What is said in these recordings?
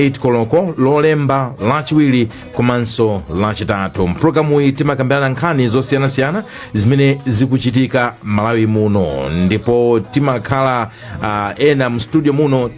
8 koloko Lolemba, Lachiwiri komanso Lachitatu. Mpulogalamuyi timakambirana nkhani zosiyanasiyana zimene zikuchitika Malawi muno, ndipo timakhala ena mstudio muno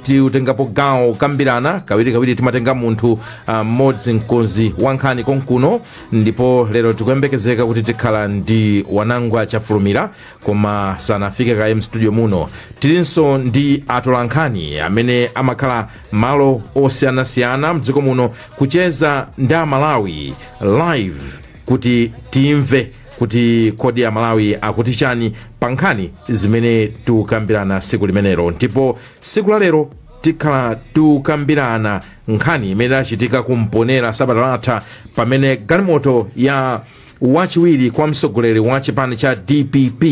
tikutengapo gawo kambirana. Kawirikawiri timatenga munthu mmodzi, mkonzi wa nkhani konkuno, ndipo lero tikuyembekezeka kuti tikhala ndi Wanangwa Chafulumira, koma sanafike kaye mstudio muno. Tilinso ndi atolankhani amene amakhala malo osiyanasiyana mdziko muno kucheza ndi Amalawi live kuti timve kuti kodi Amalawi akuti chani pa nkhani zimene tikukambirana siku limenelo. Ndipo siku la lero tikhala tikukambirana nkhani imene achitika kumponera sabata latha, pamene galimoto ya wachiwiri kwa mtsogoleri wa chipani cha DPP,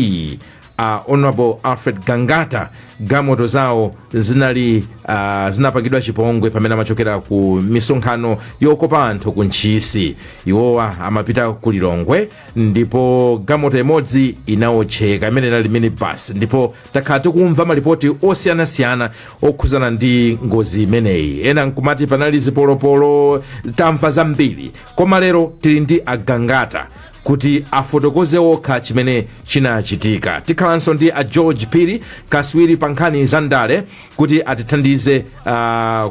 Honorable Alfred Gangata, galimoto zawo zinali zinapangidwa chipongwe pamene amachokera ku misonkhano yokopa anthu ku Ntchisi. Iwowa amapita ku Lilongwe, ndipo galimoto imodzi inawotcheka imene inali minibus, ndipo takhala tikumva malipoti osiyanasiyana okhuzana ndi ngozi imeneyi. Ena nkumati panali zipolopolo, tamva zambiri, koma lero tili ndi Agangata kuti afotokoze okha chimene chinachitika. Tikhalanso ndi a George Phiri, kaswiri pa nkhani za ndale, kuti atithandize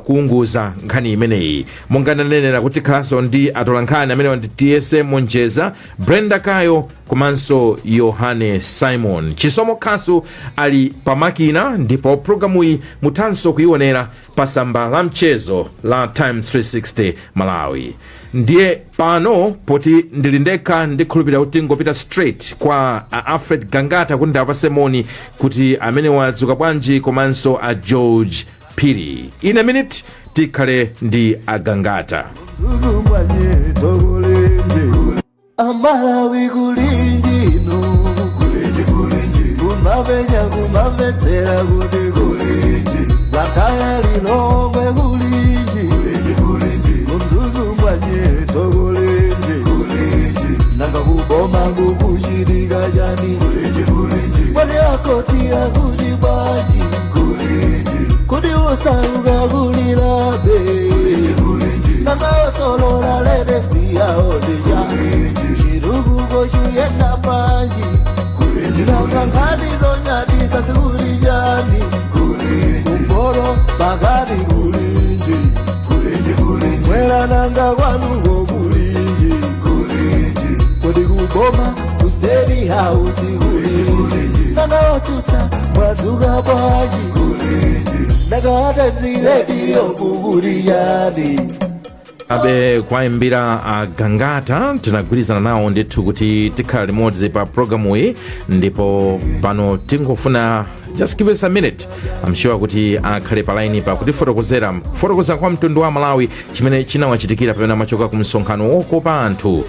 kuunguza nkhani imeneyi. Monga ndanenera kuti tikhalanso ndi atolankhani amene ndi TSM Monjeza, Brenda Kayo komanso Yohane Simon. Chisomo Khasu ali pamakina, ndipo programuyi muthanso kuionera pa tsamba la mchezo la Times 360 Malawi. Ndiye pano poti ndili ndekha, ndikhulupirira kuti ngopita straight kwa a Alfred Gangata kuti ndawapase moni kuti amene wadzuka bwanji, komanso a George Phiri. In a minute tikhale ndi Agangata. Amalawi, kulinjino kumapenya kumamvetsera kuti kulinji, Blantyre, Lilongwe kulinji, kuMzuzu mwanyeto kulinji, nanga kuboma kukuchitika chani? Kwati akoti akuti bwanji? Kuti usauka kulilabe, nanga osolola latest yaodija chitukuko chuyenda bwanji? Nanga nkhani zonyadisa zikuli chani? Kumporo pakati kulinji, mwera nanga kwanuko kulinji? Kodi kuboma ku State House kulinji? Nanga otsutsa mwadzuka bwanji? Nanga Times Radio kukuli yani? Abe kwayimbira Agangata, tinagwirizana nawo ndithu kuti tikhala limodzi pa programu iyi, ndipo pano tingofuna, just give us a minute, I'm sure kuti akhale pa line pa kutifotokozera, kufotokoza kwa mtundu wa Malawi chimene chinawachitikira pamene amachoka ku msonkhano wokopa anthu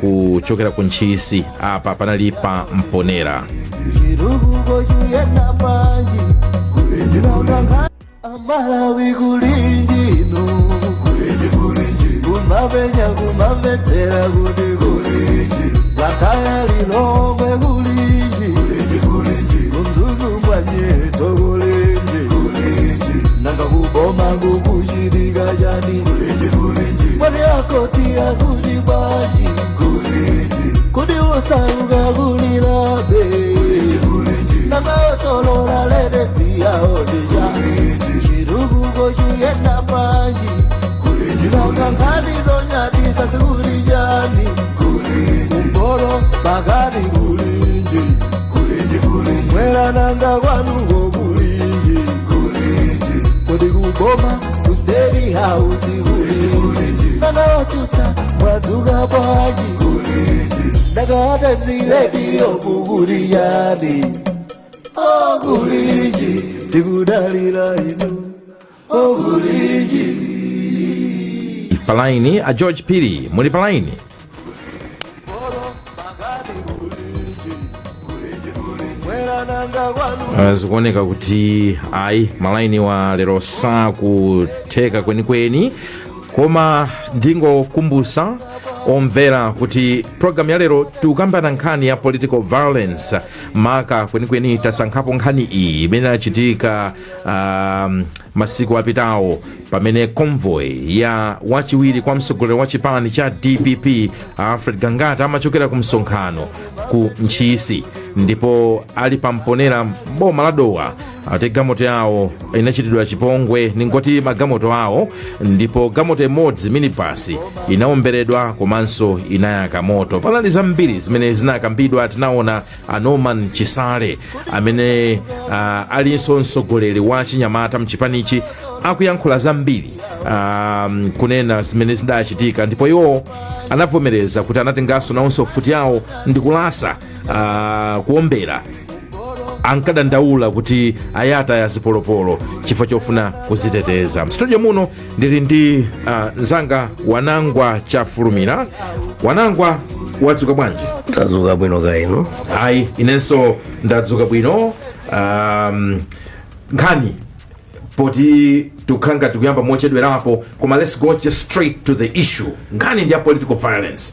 kuchokera ku Ntchisi. Apa panali pa Mponera. Chitukuko chuyenda bwanji? Amalawi, kulinjino kumapenya kumamvetsera kuti kulinji, Blantyre, Lilongwe kulinji, kuMzuzu mwanyeto kulinji, nanga kuboma kukuchitika chani? Mwati akoti akuti bwanji? Kuti usauka kulilabe, nanga osolola latest yaodija chitukuko chuyenda bwanji? Nanga nkhani zonyadisa zikuli chani? Kumporo pakati kulinji, mwera nanga kwanuko kulinji? Kodi kuboma ku State House kulinji? Nanga otsutsa mwadzuka bwanji? Nanga Times Radio kukuli yani? Okulinji, tikudalira inu, okulinji. Pa line a George Phiri, muli pa line? Zikuoneka kuti ayi, malaini wa lero sakutheka kwenikweni, koma ndingokumbusa omvera kuti programu ya lero tikukambana nkhani ya political violence. Maka kwenikweni tasankhapo nkhani iyi imene achitika Masiku apitawo, pamene convoy ya wachiwiri kwa mtsogoleri wa chipani cha DPP, Alfred Gangata, amachokera ku msonkhano ku Ntchisi ndipo ali pamponera boma la Dowa, ati galimoto yawo inachitidwa chipongwe, ningoti magalimoto awo, ndipo galimoto imodzi, minibus, inaomberedwa komanso inayaka moto. Panali zambiri zimene zinakambidwa. Tinaona a Norman Chisale, amene alinso mtsogoleri wa chinyamata mchipanichi, akuyankhula zambiri, kunena zimene zidachitika, ndipo iwo anavomereza kuti anatenganso nawonso mfuti yawo ndi kulasa, kuombera. Ankadandaula kuti ayata ya zipolopolo chifukwa chofuna kuziteteza. Mstudio muno ndili ndi mzanga Wanangwa Chafulumira. Wanangwa, wadzuka bwanji? Tadzuka bwino, kainu? Ayi, inenso ndadzuka bwino. Nkhani poti tikukhala tikuyamba mochedwerapo, koma let's go just straight to the issue. Nkhani ndi ya political violence.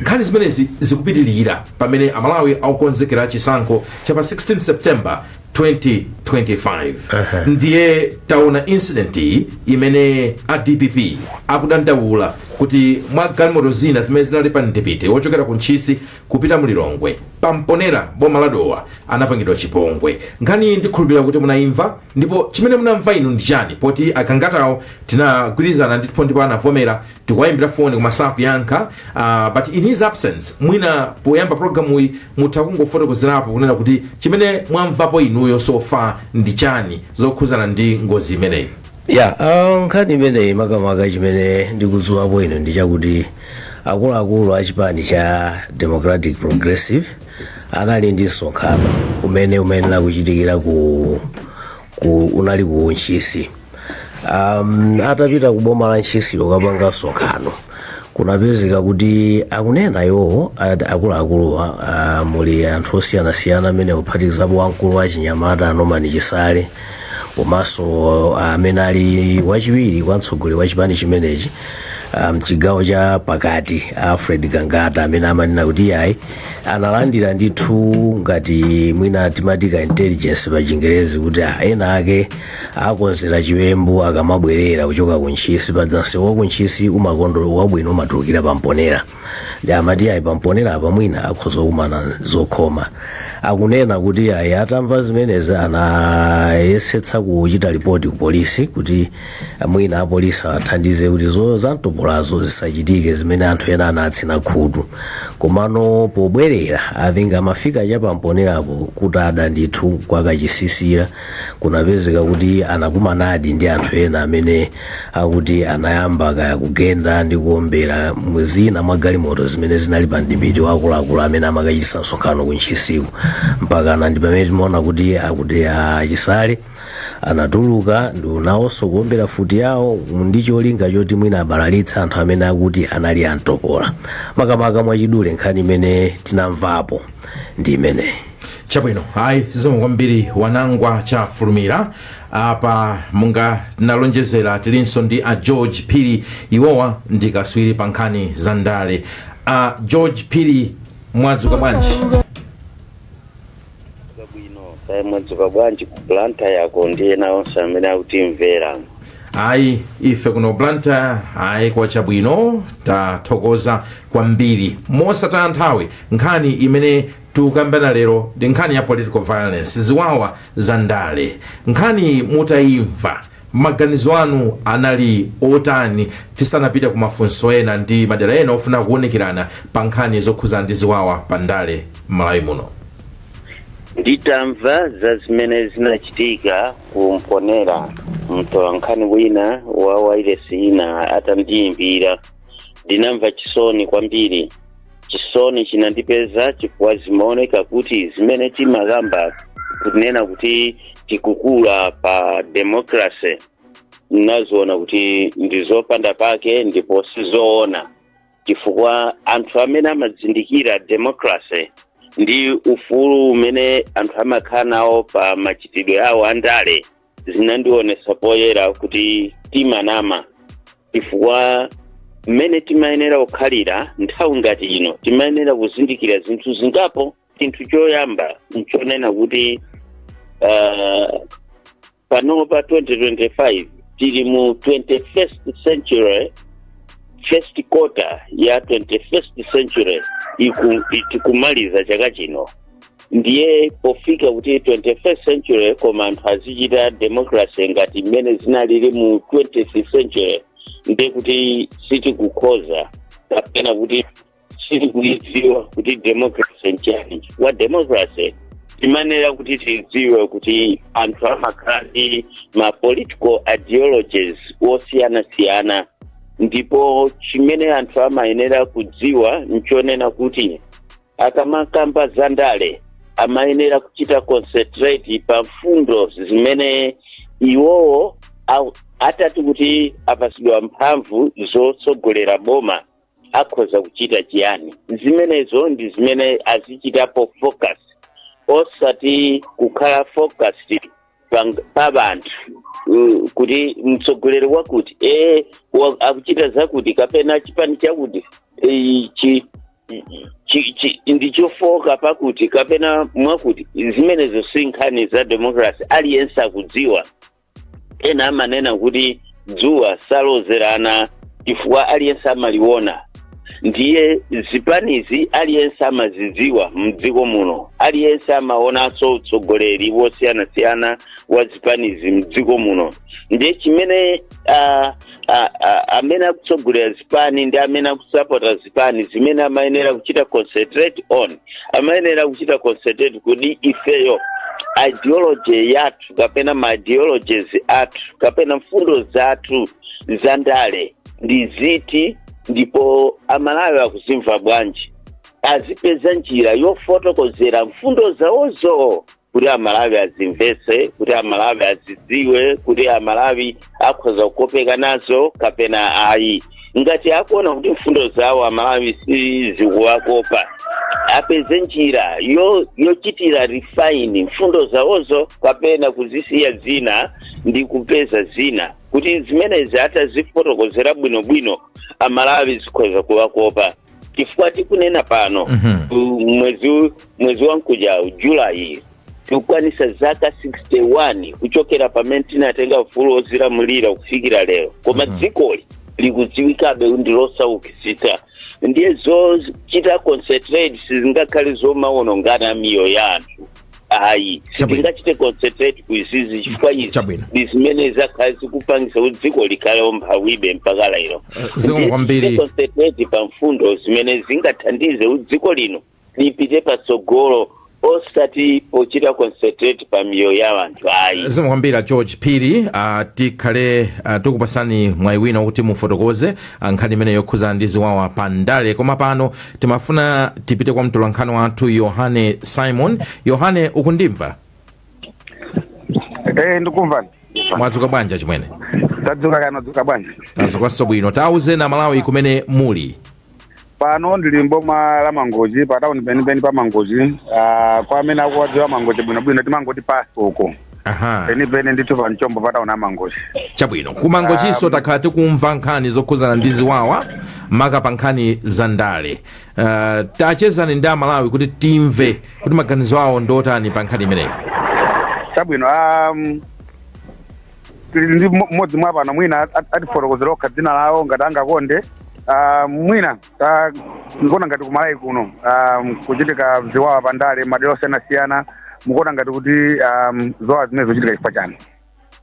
Nkhani zimenezi zikupitilira pamene Amalawi akukonzekera chisankho cha pa 16 September 2025. Ndiye taona incident iyi imene a DPP akudandaula kuti mwa galimoto zina zimene zinali pa ndipiti wochokera ku Ntchisi kupita Mulilongwe, pamponera boma la Dowa, anapangidwa chipongwe. Nkhani ndikhulupirira kuti munayimva, ndipo chimene munamva inu ndi chani? Poti Agangatawo tinagwirizana ndipo anavomera, tikuwayimbira foni koma sakuyankha. But in his absence, mwina poyamba programu iyi mutha kungofotokozerapo kunena kuti chimene mwamvapo inuyo so far ndi chani zokhuzana ndi ngozi imeneyi? Ya, nkhani imeneyi, makamaka chimene ndikudziwapo ino ndi chakuti akuluakulu a chipani cha Democratic Progressive anali ndi msonkhano umene umayenera kuchitikira ku unali ku Ntchisi. Atapita ku boma la Ntchisi lokapanga msonkhano, kunapezeka kuti akunena iwowo akuluakuluwa, muli anthu osiyanasiyana amene kuphatikizapo wamkulu wa chinyamata Norman Chisale, komanso amene ali wachiwiri kwa mtsogoleri wa chipani chimenechi mchigawo cha pakati, Alfred Gangata, amene amanena kuti iyayi, analandira ndithu ngati mwina timati ka intelligence pa Chingerezi, kuti ena ake akonzera chiwembu akamabwerera kuchoka ku Ntchisi. Padza wa ku Ntchisi umakondo wabwino umatulukira pamponera, ndi amati ayi, pamponera apa mwina akhoza kukumana zokhoma. Akunena kuti ayi, atamva zimenezi anayesetsa kuchita ripoti ku polisi kuti mwina apolisi athandize kuti zo zamtopolazo zisachitike, zimene anthu ena anatsina khutu. Komano pobwerera, I think amafika chapamponerapo kutada ndithu kwakachisisira, kunapezeka kuti anakumanadi ndi anthu ena amene akuti anayamba kaya kugenda ndi kuombera zina mwa galimoto zimene zinali pa mdipiti wa akuluakulu amene amakachitisa msonkhano ku Ntchisiku. Mpakana ndi pamene timaona kuti akuti Achisale anatuluka ndi nawonso kuombera futi yawo ndi cholinga choti mwina abalalitsa anthu amene akuti anali amtopola. Makamaka mwachidule, nkhani imene tinamvapo ndi imeneyi. Chabwino, ayi, zikomo kwambiri, Wanangwa Chafulumira. Apa munga tinalonjezera, tilinso ndi a George Phiri. Iwowa ndi kaswiri pa nkhani za ndale. A George Phiri, mwadzuka bwanji? Bwino, kaye mwadzuka bwanji ku Blantyre yako ndi ena onse amene akutimvera? Ayi, ife kuno Blantyre, ayi, kwachabwino, tathokoza kwambiri. Mosataya nthawi, nkhani imene tikukambana lero ndi nkhani ya political violence, ziwawa za ndale. Nkhani mutayimva, maganizo anu anali otani, tisanapite ku mafunso ena ndi madera ena ofuna kuwunikirana pa nkhani zokhuzana ndi ziwawa pa ndale m'Malawi muno? Nditamva za zimene zinachitika kumponera, mtolankhani wina wa wailesi ina atandiyimbira, ndinamva chisoni kwambiri. Chisoni chinandipeza chifukwa zimaoneka kuti zimene timakamba kunena kuti tikukula pa democracy, naziona kuti ndizopanda pake ndipo sizoona, chifukwa anthu amene amazindikira democracy ndi ufulu umene anthu amakhala nawo pa machitidwe awo andale, zinandionesa poyera kuti timanama, chifukwa mmene timayenera kukhalira nthawi ngati ino, timayenera kuzindikira zinthu zingapo. Chinthu choyamba nchonena kuti Panopa 2025 tili mu 21st century, first quarter ya 21st century tikumaliza chaka chino. Ndiye pofika kuti 21st century koma anthu azichita democracy ngati mmene zinalili mu 20th century, ndiye kuti sitikukhoza kapena kuti sitikuidziwa kuti democracy nchani, chifukwa democracy timanena kuti tidziwe kuti anthu amakhala ndi ma political ideologies osiyanasiyana. Ndipo chimene anthu amayenera kudziwa nchonena kuti akamakamba za ndale amayenera kuchita concentrate pa mfundo zimene iwowo atati kuti apasidwa mphamvu zotsogolera boma akhoza kuchita chiyani. Zimenezo ndi zimene azichitapo focus, osati kukhala focused pa banthu kuti mtsogoleri wakuti akuchita zakuti kapena chipani chakuti ndichofoka pakuti kapena mwakuti. Zimenezo si nkhani za democracy, aliyense akudziwa. Ena amanena kuti dzuwa salozerana chifukwa aliyense amaliona. Ndiye zipanizi aliyense amazidziwa mdziko muno, aliyense amaonanso utsogoleri wosiyanasiyana wa zipanizi mdziko muno. Ndiye chimene amene akutsogolera zipani ndi amene akusapota zipani, zimene amayenera kuchita concentrate on, amayenera kuchita concentrate kuti ifeyo ideology yathu kapena ma ideologies athu kapena mfundo zathu za ndale ndi ziti, ndipo Amalawi akuzimva bwanji. Azipeza njira yofotokozera mfundo zawozo kuti Amalawi azimvetse, kuti Amalawi azidziwe, kuti Amalawi akhoza kukopeka nazo kapena ayi. Ngati akuona kuti mfundo zawo Amalawi sizikuwakopa, apeze njira yochitira refine mfundo zawozo kapena kuzisiya zina ndi kupeza zina, kuti zimenezi atazifotokozera bwinobwino Amalawi zikhoza kuwakopa. Chifukwa tikunena pano, mwezi wankujawu, Julayi, tikukwanisa zaka 61 kuchokera pamene tinatenga ufulu wozilamulira kufikira lero, koma dzikoli likudziwikabe ndi losaukitsitsa. Ndiye zochita concentrate sizingakhale zomawonongana miyoyo ya anthu, ayi. Sitingachite concentrate ku izizi chifukwa izi ndi zimene zakhala zikupangisa kuti dziko likhale umphawibe mpaka lero. Zikomo kwambiri. Ndiye concentrate pa mfundo zimene zingathandize kuti dziko lino lipite patsogolo, osati pochita concentrate pa miyoyo ya anthu, ayi. Zikomo kwambiri, George Phiri. Tikhale tikupasani mwayi wina kuti mufotokoze nkhani imene yokhuzana ndi ziwawa pa ndale, koma pano timafuna tipite kwa mtolankhani wathu Yohane Simon. Yohane, ukundimva? Eh, ndikumva. Mwadzuka bwanji, chimwene? Tadzuka kano, dzuka bwanji? Tadzukanso bwino. Tauzeni Amalawi kumene muli. Pano ndili mboma la Mangochi, pa tawuni penipeni pa Mangochi. Kwa amene akuwadziwa Mangochi bwinobwino, timangoti pasoko. Penipeni ndithu pa mchombo pa tawuni aMangochi. Chabwino. Kumangochinso takhala tikumva nkhani zokhuzana ndi ziwawa, maka pa nkhani za ndale. Tachezani ndi Amalawi kuti timve kuti maganizo awo ndotani pa nkhani imeneyi. Chabwino, tili ndi mmodzi mwa pano, mwina atifotokozera okha dzina lawo ngati angakonde. Mwina ndikuona ngati kumalawi kuno kuchitika ziwawa pandale madera osiyanasiyana, mukuona ngati kuti ziwawa zimene zikuchitika chifukwa chani?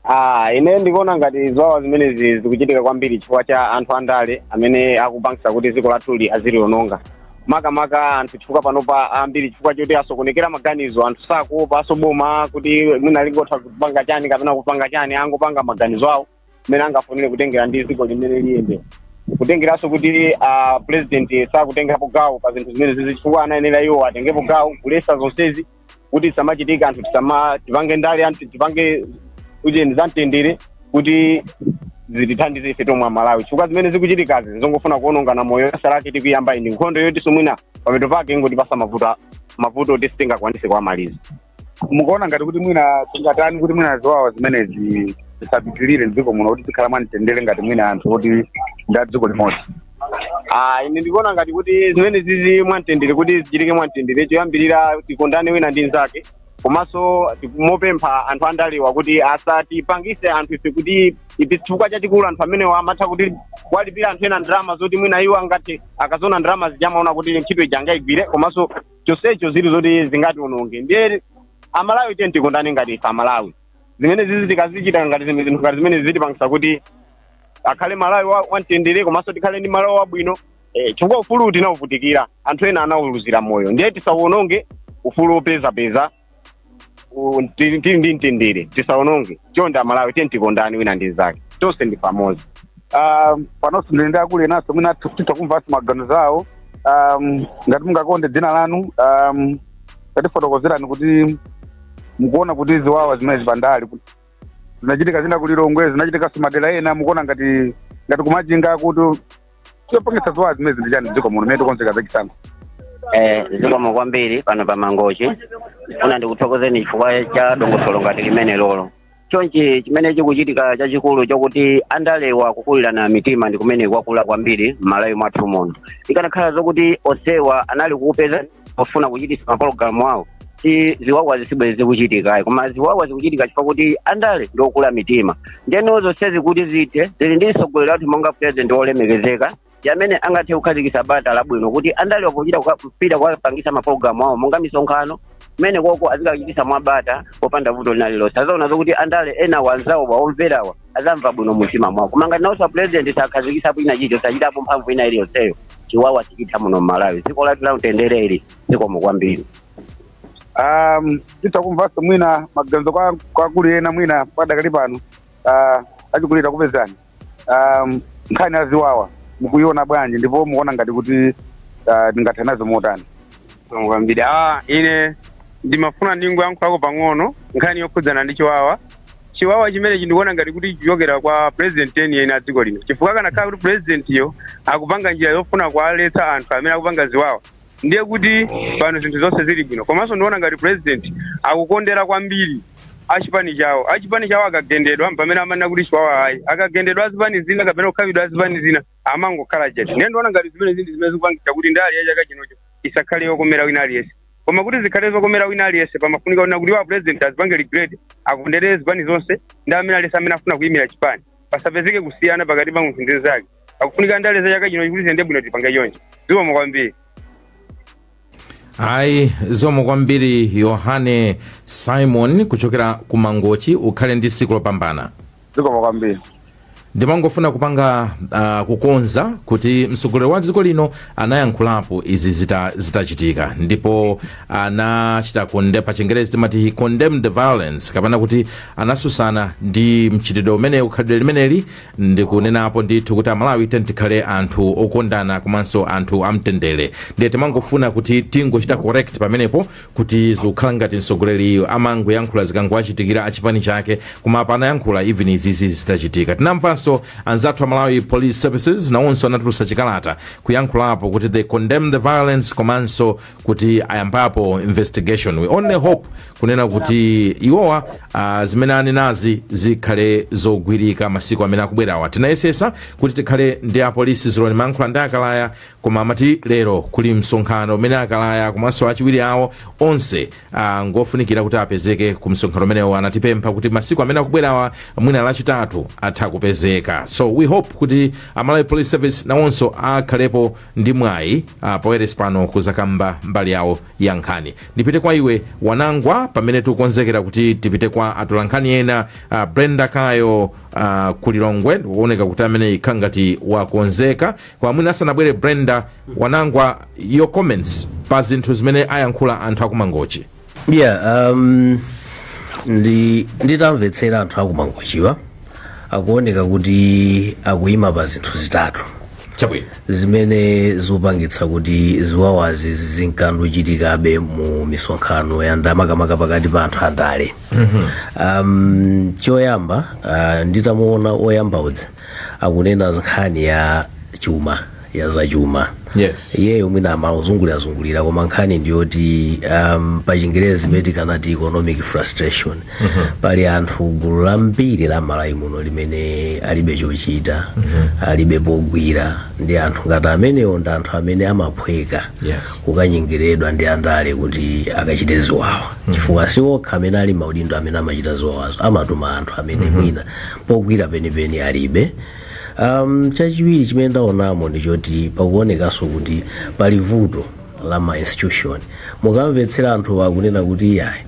Ah, ine ndikuona ngati ziwawa zimenezi zikuchitika kwambiri chifukwa cha anthu andale amene akupangisa kuti dziko lathuli aziliononga, makamaka anthu, chifukwa panopa ambiri, chifukwa choti asokonekera maganizo, anthu sakuopanso boma kuti mwina lingotha kupanga chani kapena kupanga chani, angopanga maganizo awo mmene angafunire, kutengera ndi dziko limene liyende, kutengeranso kuti president sakutengapo gawo pa zinthu zimenezi, chifukwa anayenera iwo atengepo gawo kulesa zonsezi kuti zisamachitika, anthu tisama tipange ndale, anthu tipange kuti zamtendere, kuti zitithandize ife tomwe Amalawi, chifukwa zimene zikuchitikazi zongofuna kuonongana moyo. Salake tikuyamba ndi nkhondo yoti mwina papeto pake ingotipasa mavuto, mavuto oti sitingakwanise kuwamaliza. Mukuona ngati kuti mwina tingatani kuti mwina ziwawa zimenezi zisapitirire mdziko muno, kuti tikhala mwamtendere ngati mwina anthu oti ndi a dziko limodzi? Ah, ine ndikuona ngati kuti zimene zizi mwamtendere, kuti zichitike mwamtendere, choyambirira tikondane wina ndi nzake. Komanso mopempha anthu andalewa kuti asatipangise anthu ife kuti ipi, chifukwa chachikulu anthu amenewa amatha kuti kuwalipira anthu ena ndalama zoti mwina iwo angati akaziona ndalama zijamaona kuti ntchito ija angayigwire, komanso chonsecho zili zoti zingationonge. Ndiye Amalawi, tiye tikondane ngati ife Amalawi. Zimene zizi tikazichita ngati zinthu ngati zimene zitipangisa kuti akhale Malawi wamtendere, komanso tikhale ndi Malawi wabwino, chifukwa ufulu tinawuvutikira, anthu ena anawuluzira moyo. Ndiye tisawononge ufulu wopezapeza tili ndi mtendere, tisawononge. Chonde Amalawi, tiye tikondane wina ndi nzake, tonse ndi pamodzi. Panonso ndili ndi akulu enanso, mwina titha kumvanso maganizo awo. Ngati mungakonde, dzina lanu, tatifotokozerani kuti mukuona kuti ziwawa zimene zipandali zinachitika zina kuLilongwe, zinachitikanso madera ena, mukuona ngati kuMachinga, kuti chopangitsa ziwawa zimene ndi chani dziko muno mene tikonzeka zachisankho? Zikomo kwambiri. Pano pa Mangochi funa ndikuthokozeni chifukwa cha dongosolo ngati limene lolo. Chonchi chimene chikuchitika chachikulu chokuti andalewa kukulirana mitima ndi kumene kwakula kwambiri m'Malawi mwathu muno. Ikanakhala zokuti onsewa anali kupeza pofuna kuchitisa mapologalamu awo, si ziwawa zisibwere zikuchitika, koma ziwawa zikuchitika chifukwa kuti andale ndi okula mitima. Ndeno zonsezi kuti zithe, zili ndi mtsogoleri wathu monga President wolemekezeka amene angathe kukhazikitsa bata labwino kuti andale pochita kupita kukapangisa mapologalamu awo monga misonkhano kumene koko azikachitisa mwabata popanda vuto lina lililonse. Azaona zokuti andale ena wanzawo waomverawa azamva bwino mumtima mwawo. Koma ngati nawonso President sakhazikisapo ina chicho, sachitapo mphamvu ina iliyonseyo, chiwawa sichitha muno mMalawi, dziko lathu la mtendere ili. Zikomo kwambiri. Titha kumvanso mwina maganizo kwa akulu ena mwina padakali pano. Achikulira, kupezani. Nkhani ya ziwawa mukuiona bwanji, ndipo mukuona ngati kuti tingathe nazo motani? Kwambiri. Ine ndimafuna ndingoyankhulako pang'ono nkhani yokhudzana ndi chiwawa. Chiwawa chimene ndikuona ngati kuti chichokera kwa President enieni a dziko lino, chifukwa kanakhala kuti President yo akupanga njira yofuna kuwaletsa anthu amene akupanga ziwawa, ndiye kuti pano zinthu zonse zili bwino. Komanso ndikuona ngati President akukondera kwambiri achipani chawo. Achipani chawo akagendedwa, pamene amanena kuti chiwawa ayi, akagendedwa azipani zina kapena kukhapidwa azipani zina, amangokhala chete. Ndiye ndikuona ngati zimene zindi zimene zikupangitsa kuti ndale ya chaka chinocho isakhale yokomera wina aliyense. Koma kuti zikhale zokomera wina aliyense, pamafunika kuona kuti wa President azipange regulate, akondere zipani zonse ndi amene aliyense amene afuna kuyimira chipani, pasapezeke kusiyana pakati pa munthu ndi nzake. Akufunika ndale za chaka chino kuti ziyende bwino, tipange choncho. Zikomo kwambiri. Ayi, zikomo kwambiri, Yohane Simon kuchokera ku Mangochi. Ukhale ndi tsiku lopambana. Zikomo kwambiri. Ndimangofuna kupanga kukonza kuti mtsogoleri wa dziko lino anayankhulapo izi zitachitika, ndipo anachita pa Chingerezi timati he condemned the violence, kapena kuti anasusana ndi mchitidwe umene ukhalidwe limeneli, ndikunenapo ndithu kuti Amalawi tikhale anthu okondana komanso anthu amtendere. Ndiye timangofuna kuti tingochita correct pamenepo kuti zikukhala ngati mtsogoleri amangoyankhula zikangowachitikira achipani chake, koma apa anayankhula even izizi zitachitika. Tinamvanso anzathu a Malawi Police Services nawonso anatulutsa chikalata kuyankhulapo kuti they condemn the violence komanso kuti ayambapo investigation. We only hope kunena kuti iwowa zimene anenazi zikhale zogwirika masiku amene akubwerawa. Tinayesesa kuti tikhale ndi apolisi ziloni mayankhula ndi Akalaya, koma amati lero kuli msonkhano umene Akalaya komanso achiwiri awo onse ngofunikira kuti apezeke ku msonkhano umenewo. Anatipempha kuti masiku amene akubwerawa, mwina Lachitatu, atha kupezeka. So we hope kuti Amalawi Police Service nawonso akhalepo ndi mwayi poyeres pano kuzakamba mbali yawo ya nkhani. Ndipite kwa iwe Wanangwa pamene tikukonzekera kuti tipite kwa atolankhani ena, Brenda Kayo kuLilongwe. Ndikuoneka kuti amene ikhala ngati wakonzeka. Kwa mwina asanabwere Brenda, Wanangwa, your comments pa zinthu zimene ayankhula anthu akuMangochi. Yeah, nditamvetsera anthu akuMangochiwa, akuoneka kuti akuyima pa zinthu zitatu zimene zikupangitsa kuti ziwawazi zinkandochitikabe mu misonkhano ya ndamakamaka pakati pa anthu andale. Choyamba, nditamuona oyamba uja akunena nkhani ya chuma, ya zachuma. Iyeyo mwina amazungulirazungulira, koma nkhani ndiyoti pa Chingerezi imene tikanati economic frustration. Pali anthu, gulu lambiri la Malawi muno limene alibe chochita, alibe pogwira, ndi anthu ngati amenewo ndi anthu amene amaphweka kukanyengeredwa ndi andale kuti akachite ziwawa, chifukwa si okha amene ali maudindo amene amachita ziwawazo, amatuma anthu amene mwina pogwira penipeni alibe. Chachiwiri chimene ndaonamo ndichoti pakuonekanso kuti pali vuto la ma institution. Mukamvetsera anthu akunena kuti yayi,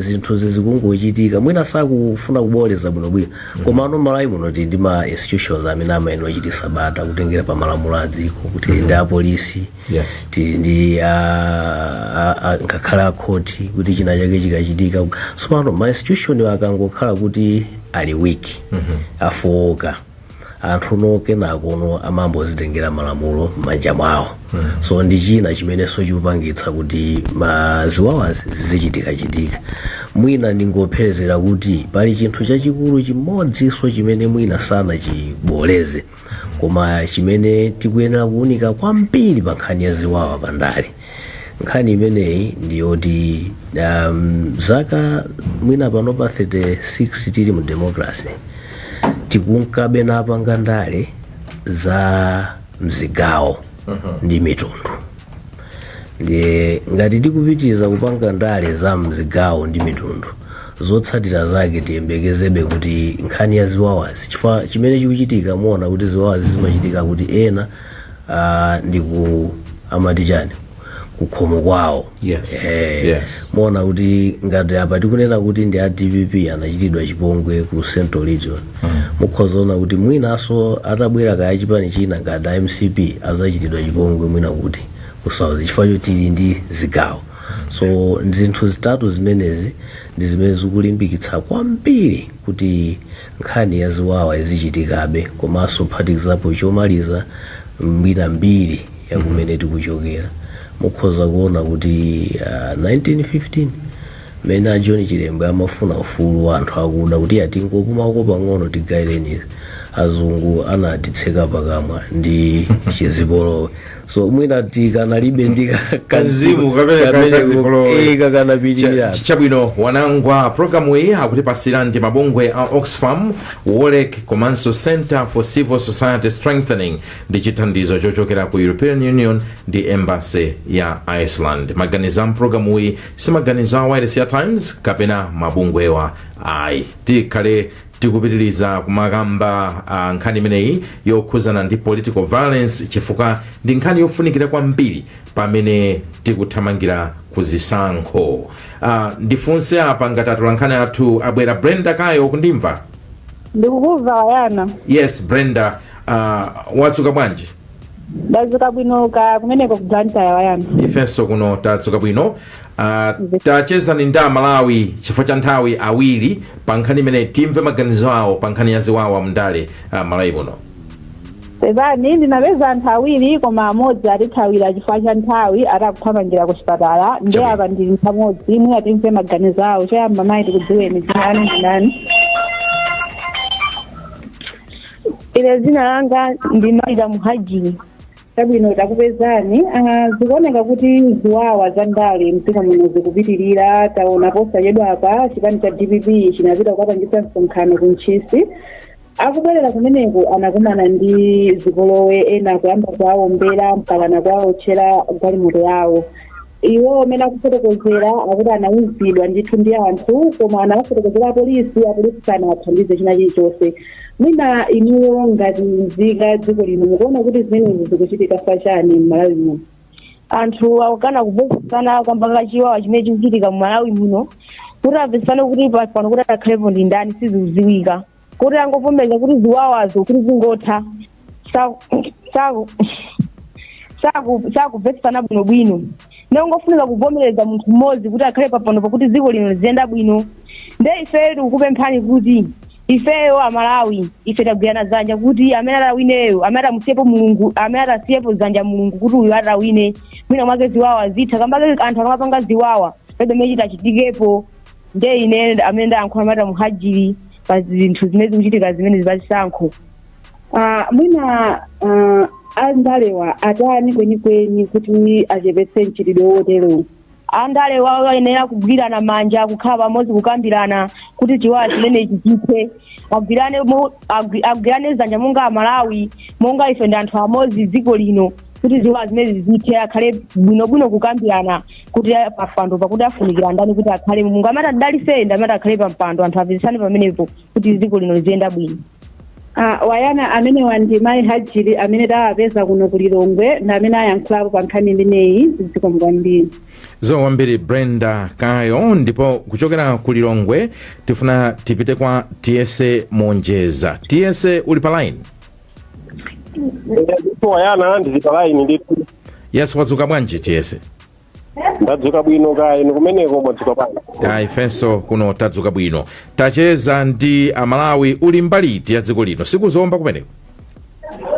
zinthu zizikungochitika, mwina sakufuna kuboleza bwinobwino, koma ano Malawi muno tili ndi ma institutions amene amayenera kuchitisa bata kutengera pa malamulo a dziko, kuti tili ndi apolisi, tili ndi ngakhale akhoti, kuti china chake chikachitika. Tsopano ma institution akangokhala kuti ali weak, afowoka, anthu no kenako no amambozitengera malamulo m'manja mwawo. So ndi china chimenenso chikupangitsa kuti maziwawazi zizichitikachitika. Mwina ndingopherezera kuti pali chinthu chachikulu chimodzinso chimene mwina sanachiboleze, koma chimene tikuyenera kuwunika kwambiri pa nkhani ya ziwawa pandale. Nkhani imeneyi ndiyoti zaka mwina pano pa 36 tili mu democracy, tikunkabe napanga ndale za mzigawo ndi mitundu. Ndiye ngati tikupitiriza kupanga ndale za mzigawo ndi mitundu, zotsatira zake tiyembekezebe kuti nkhani ya ziwawazi, chifukwa chimene chikuchitika, muona kuti ziwawazi zimachitika kuti ena ndi ku amati chani, kukhomo kwawo. Muona kuti ngati apa tikunena kuti ndi a DPP anachitidwa chipongwe ku Central Region, mukhoza kuona kuti mwinanso atabwera kaya chipani china ngati a MCP azachitidwa chipongwe mwina kuti ku South, chifukwa choti tili ndi zigawo. So zinthu zitatu zimenezi ndi zimene zikulimbikitsa kwambiri kuti nkhani ya ziwawa izichitikabe. Komanso phatikizapo chomaliza, mwina mbiri yakumene tikuchokera, mukhoza kuona kuti 1915 mmene a John Chilembwe amafuna ufulu wa anthu akuda kuti atingopumako pang'ono, tigayireni, azungu anatitseka pakamwa ndi chizipolowe. So mwina tikanalibe ndi kanzimu kapena kazipolowe. Kakanapitirira. Chabwino, wanangwa, programu iyi akutipasira ndi mabungwe a Oxfam, Wolrec komanso Center for Civil Society Strengthening ndi chithandizo chochokera ku European Union ndi Embassy ya Iceland. Maganizo a mpulogalamu iyi si maganizo a Wireless ya Times kapena mabungwewa ayi. Tikhale tikupitiriza kumakamba nkhani imeneyi yokhuzana ndi political violence, chifukwa ndi nkhani yofunikira kwambiri pamene tikuthamangira kuzisankho. Ndifunse apa ngati atolankhani athu abwera. Brenda Kayo, kundimva? Ndikukumva, Wayana. Yes, Brenda, wadzuka bwanji? Ndadzuka bwino, ka kumeneko ku Blantyre, Wayana? Ifenso kuno tadzuka bwino. Tachezani ndi Amalawi, chifukwa cha nthawi, awiri pa nkhani imene, timve maganizo awo pa nkhani ya ziwawa mndale Malawi muno. Pepani, ndinapeza anthu awiri, koma amodzi atithawira chifukwa cha nthawi, atakuthamangira ku chipatala. Ndi apa ndili pamodzi, mwina timve maganizo awo. Choyamba mayi, tikudziweni, dzina lanu ndi ndani? Ine dzina langa ndi Maida Muhajiri. Chabwino, takupezani. Zikuoneka kuti ziwawa za ndale mdziko muno zikupitirira. Taona posachedwa apa chipani cha DPP chinapita kukapangitsa msonkhano ku Ntchisi. Akubwerera kumeneko anakumana ndi zipolowe, ena kuyamba kuwawombera mpakana kuwawotchera galimoto yawo. Iwo amene akufotokozera akuti anawuzidwa ndithu ndi anthu, koma anawafotokozera apolisi, apolisi sanawathandize china chilichonse. Mwina inuyo ngati nzika dziko lino mukuona kuti zimenezi zikuchitika chani m'Malawi muno? Anthu akukana kumvetsesana kamba kachiwawa chimene chikuchitika mu Malawi muno. Kuti amvetsesane kuti pano kuti akhalepo ndi ndani sizikudziwika. Kuti angovomereza kuti ziwawazo kuti zingotha, sakumvetsesana bwinobwino. Nongofunika kuvomereza munthu mmodzi kuti akhale papano pakuti dziko lino liziyenda bwino. Nde ife tikukupemphani kuti ifeyo Amalawi, ife tagwirana dzanja kuti amene atawineyo, amene atamusiyepo Mulungu, amene atasiyepo dzanja Mulungu kuti uyu atawine, mwina mwake ziwawa zitha, kambake anthu akamapanga ziwawa palibe mene chitachitikepo. Nde ine amene ndayankhula Mata Muhajiri pa zinthu zimene zikuchitika zimene zachisankho. Mwina Andalewa atani kwenikweni kuti achepetse mchitidwe woterowu? Andale wayenera kugwirana manja, kukhala pamodzi, kukambirana kuti chiwawa chimenechi chithe. Agwirane dzanja monga Amalawi, monga ife ndi anthu amodzi dziko lino, kuti ziwawa zimenezi zithe. Akhale bwinobwino kukambirana kuti pampando pakuti afunikira ndani kuti akhale. Mulungu amati adalitse ndi amati akhale pampando. Anthu amvetsetsane pamenepo kuti dziko lino liziyenda bwino. Ah, Wayana, amenewa ndi mayi Hajiri amene tawapeza kuno ku Lilongwe ndi amene ayankhulapo pa nkhani imeneyi. Zikomo kwambiri. Zikomo kwambiri, Brenda Kayo. Ndipo kuchokera ku Lilongwe tifuna tipite kwa Tiyese Monjeza. Tiyese, uli pa line? Wayana, ndili pa line ndithu. Yes, wadzuka bwanji, Tiyese? Ndadzuka bwino, kaya inu kumeneko mwadzuka bwanji? Ayi, ifenso kuno tadzuka bwino. Tacheza ndi Amalawi. Uli mbali iti ya dziko lino? Sikuzomba kumeneko?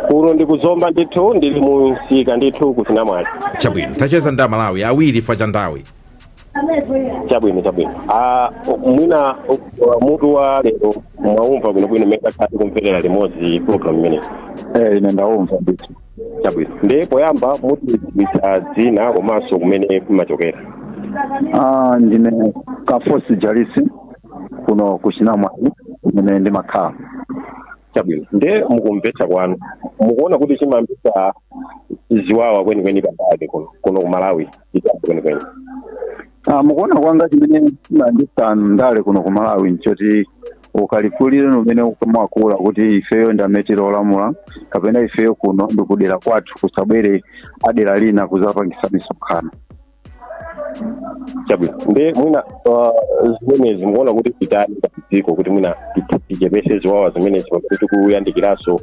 Kuno ndikuzomba ndithu, ndili mu msika ndithu ku Chinamwali. Chabwino, tacheza ndi Amalawi awiri fa chandawi. Chabwino. Ah, mwina mutu wa lero mwaumva bwinobwino mmene takhala tikumverera limodzi program imeneyi? Eh, ine ndaumva ndithu. Chabwino, ndiye poyamba mutidziwitsa dzina komanso kumene mumachokera. Ah, ndine Kafosi Jalisi kuno ku Chinamwali kumene ndimakhala. Chabwino, ndiye mukumvetsa kwanu mukuona kuti chimayambitsa ziwawa kwenikweni pandale kuno ku Malawi chitatu kwenikweni? Ah, mukuona kwanga chimene chimayambitsa ndale kuno ku Malawi nchoti ukalikulire umene umakula kuti ifeyo ndi amene tili olamula, kapena ifeyo kuno ndi kudera kwathu, kusabwere adera lina kuzapangisa misonkhano. Chabwino, ndi mwina zimenezi mukuona kuti titani ngati dziko kuti mwina tichepese ziwawa zimenezi pamene tikuyandikiranso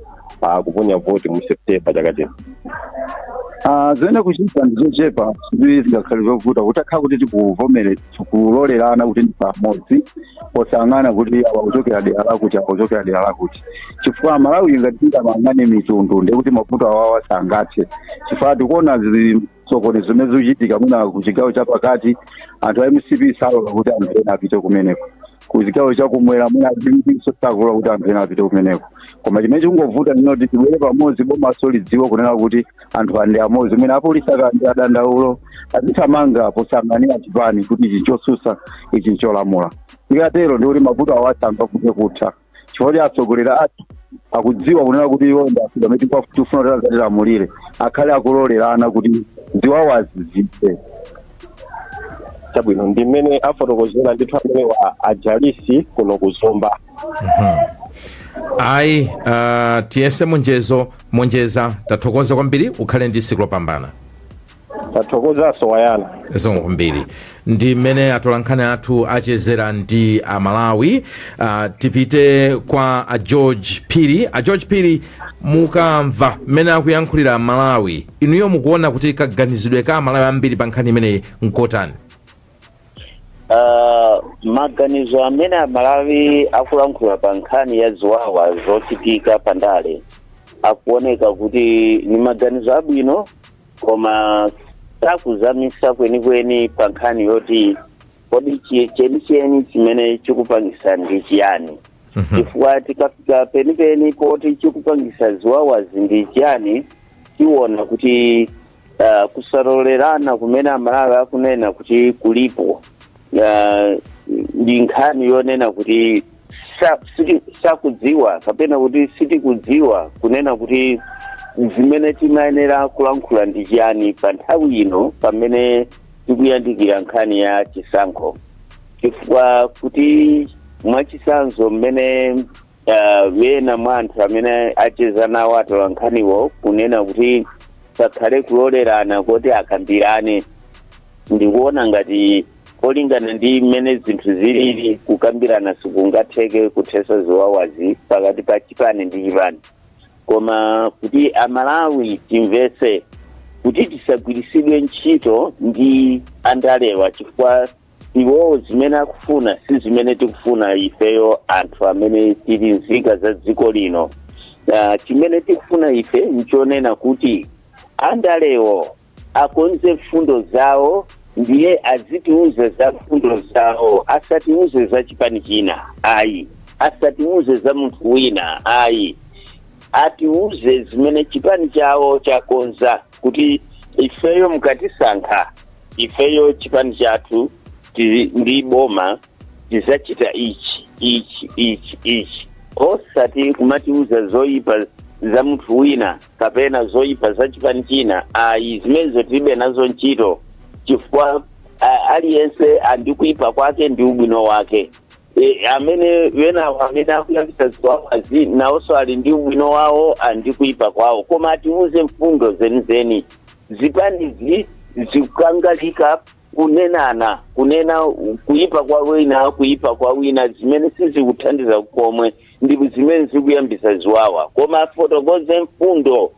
kuponya voti mu September chaka chino? Ah, zimene kuchita ndi zochepa, zingakhale zovuta kutakhala kuti tikuvomere, tikulolerana kuti ndi pamodzi, posayang'ana kuti awa kuchokera dera lakuti, awa kuchokera dera lakuti, chifukwa Malawi ngati tingamayang'ane mitundu ndiye kuti mavuto awawa sangathe, chifukwa tikuona zisokonezo zimene zikuchitika mwina ku chigawo chapakati, anthu a MCP salola kuti anthu ena apite kumeneko, ku chigawo chakumwera mwina DPP sakulola kuti anthu ena apite kumeneko. Koma chimene chikungovuta ndi kuti tibwere pamodzi, bomaso lidziwe kunena kuti anthu andi amodzi. Mwina apolisi akandi adandaulo azithamanga posayang'anira chipani kuti ichi nchosusa, ichi ncholamula. Tikatero ndi kuti mavuto awa sangavute kutha, chifukwa kuti atsogoleri athu akudziwa kunena kuti iwo ndi afika amene tikufuna kuti azatilamulire, akhale akulolerana kuti ziwawazi zithe. Chabwino, ndi mmene afotokozera ndithu amenewa Ajalisi kuno kuzomba. Ayi, Tiyese Monjeza, tathokoza kwambiri, ukhale ndi tsiku lopambana. Tathokozanso, Wayana. Zikomo kwambiri. Ndi mmene atolankhani athu achezera ndi Amalawi. Tipite kwa a George Phiri. A George Phiri, mukamva mmene akuyankhulira Amalawi, inuyo mukuona kuti kaganizidwe ka Amalawi ambiri pa nkhani imeneyi nkotani? Maganizo amene Amalawi akulankhula pa nkhani ya ziwawa zochitika pandale akuoneka kuti ni maganizo abwino, koma sakuzamisa kwenikweni pa nkhani yoti kodi chenicheni chimene chikupangisa ndi chiyani, chifukwa tikafika penipeni poti chikupangisa ziwawazi ndi chiyani, tiona kuti kusalolerana kumene Amalawi akunena kuti kulipo ndi nkhani yonena kuti sakudziwa kapena kuti sitikudziwa kunena kuti zimene timayenera kulankhula ndi chiyani pa nthawi ino pamene tikuyandikira nkhani ya chisankho. Chifukwa kuti mwachisanzo mmene ena mwa anthu amene acheza nawo atolankhaniwo kunena kuti pakhale kulolerana kuti akambirane, ndikuona ngati kolingana ndi mmene zinthu zilili, kukambirana sikungatheke kuthesa ziwawazi pakati pa chipani ndi chipani. Koma kuti Amalawi timvetse kuti tisagwiritsidwe ntchito ndi andalewa, chifukwa iwowo zimene akufuna si zimene tikufuna ifeyo anthu amene tili nzika za dziko lino. Chimene tikufuna ife nchonena kuti andalewo akonze mfundo zawo, ndiye azitiuze za mfundo zawo, asatiuze za chipani china ayi, asatiuze za munthu wina ayi. Atiuze zimene chipani chawo chakonza kuti ifeyo mukatisankha, ifeyo chipani chathu ndi boma tizachita ichi, ichi, ichi, ichi, osati kumatiuza zoyipa za munthu wina kapena zoyipa za chipani china, ayi. Zimenezo tilibe nazo ntchito, chifukwa aliyense andi kuyipa kwake ndi ubwino wake. Amene wenawo amene akuyambisa ziwawazi nawonso ali ndi ubwino wawo, andi kuyipa kwawo, koma atiuze mfundo zenizeni. Zipanizi zikukangalika kunenana, kunena kuyipa kwa wina, kuyipa kwa wina, zimene sizikuthandiza komwe ndi zimene zikuyambisa ziwawa. Koma afotokoze mfundo.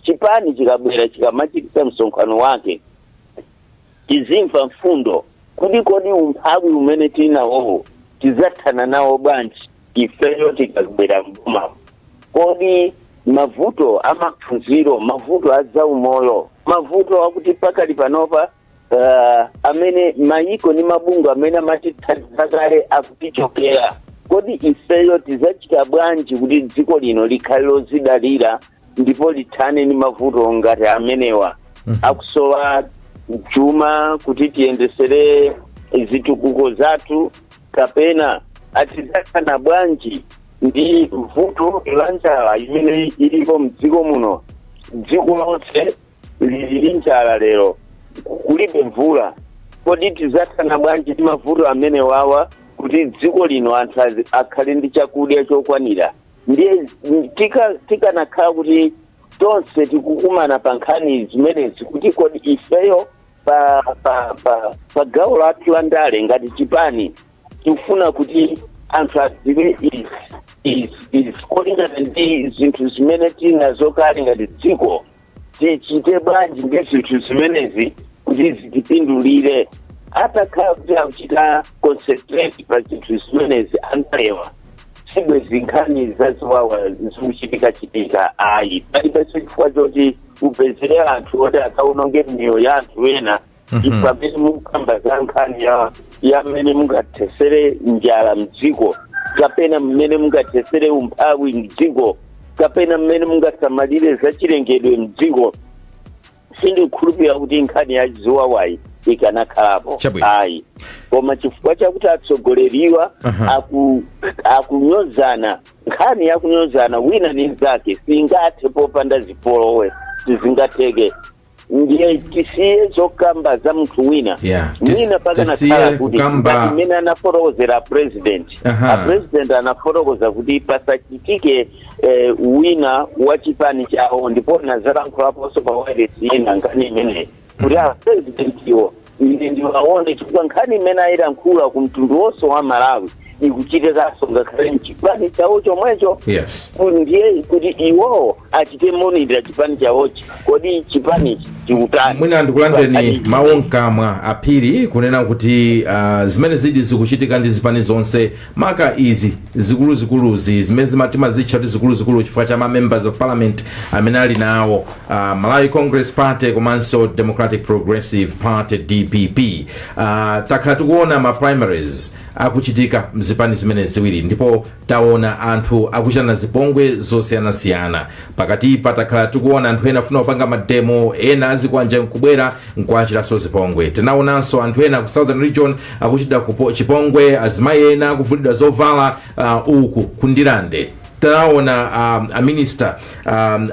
Chipani chikabwera, chikamachitisa msonkhano wake, tizimva mfundo kuti kodi umphawi umene tinawowo tizathana nawo bwanji ifeyo tikabwera mboma? Kodi mavuto amaphunziro, mavuto azaumoyo, mavuto akuti pakali panopa amene mayiko ndi mabungwe amene amatithandiza kale akutichokera, kodi ifeyo tizacita bwanji kuti dziko lino likhale lozidalira ndipo lithane ndi mavuto ngati amenewa akusowa chuma kuti tiyendesere zitukuko zathu? Kapena atizathana bwanji ndi vuto la njala imene ilipo mdziko muno? Dziko lonse lili ndi njala lero, kulibe mvula. Kodi tizathana bwanji ndi mavuto amene wawa kuti dziko lino anthu akhale ndi chakudya chokwanira? Ndiye tikanakhala kuti tonse tikukumana pa nkhani zimenezi, kuti kodi ifeyo pa gawo lathu la ndale ngati chipani tikufuna kuti anthu adziwe izi, izi, izi, kolingana ndi zinthu zimene tili nazo kale ngati dziko, tichite bwanji ndi zinthu zimenezi kuti zitipindulire? Atakhala kuti akuchita concentrate pa zinthu zimenezi andalewa, sibwezi nkhani zaziwawa zikuchitika-chitika, ayi. Palibenso chifukwa choti upezere anthu oti akaononge miyoyo ya anthu ena pamene mukamba za nkhani ya mmene mungathesere njala mdziko, kapena mmene mungathesere umphawi mdziko, kapena mmene mungasamalire zachilengedwe mdziko. Sindikukhulupirira kuti nkhani ya ziwawayi ikanakhalapo, ayi. Koma chifukwa chakuti atsogoleriwa akunyozana, nkhani yakunyozana wina ndi mnzake singathe popanda zipolowe, sizingatheke. Ndiye tisiye zokamba za munthu wina. Mwina pakanakhala Tisiye kuti kukamba. ngati mmene anafotokozera president, a president anafotokoza kuti pasachitike wina wa chipani chawo, ndipo nazalankhulaponso pa wireless ina nkhani imeneyi kuti a president iwo ine ndiwaone, chifukwa nkhani imene ayilankhula ku mtundu wonse wa Malawi ikuchitikanso ngakhale mchipani chawo chomwecho. Ndiye kuti iwowo achite monitor chipani chawochi, kodi chipanichi chikutani? Mwina ndikulandeni mawu mkamwa Aphiri, kunena kuti zimene zidi zikuchitika ndi zipani zonse, maka izi zikuluzikuluzi zimene timazitcha kuti zikuluzikulu chifukwa cha ma members of parliament amene ali nawo, Malawi Congress Party komanso Democratic Progressive Party, DPP. Takhala tikuona ma primaries akuchitika mzipani zimene ziwiri, ndipo taona anthu akuchitana zipongwe zosiyanasiyana. Pakatipa takhala tikuona anthu ena afuna kupanga mademo, ena azikwanja nkubwera nkuachitanso zipongwe. Tinaonanso anthu ena ku Southern Region akuchita chipongwe, azimayi ena akuvulidwa zovala. Uku kundilande taona a minister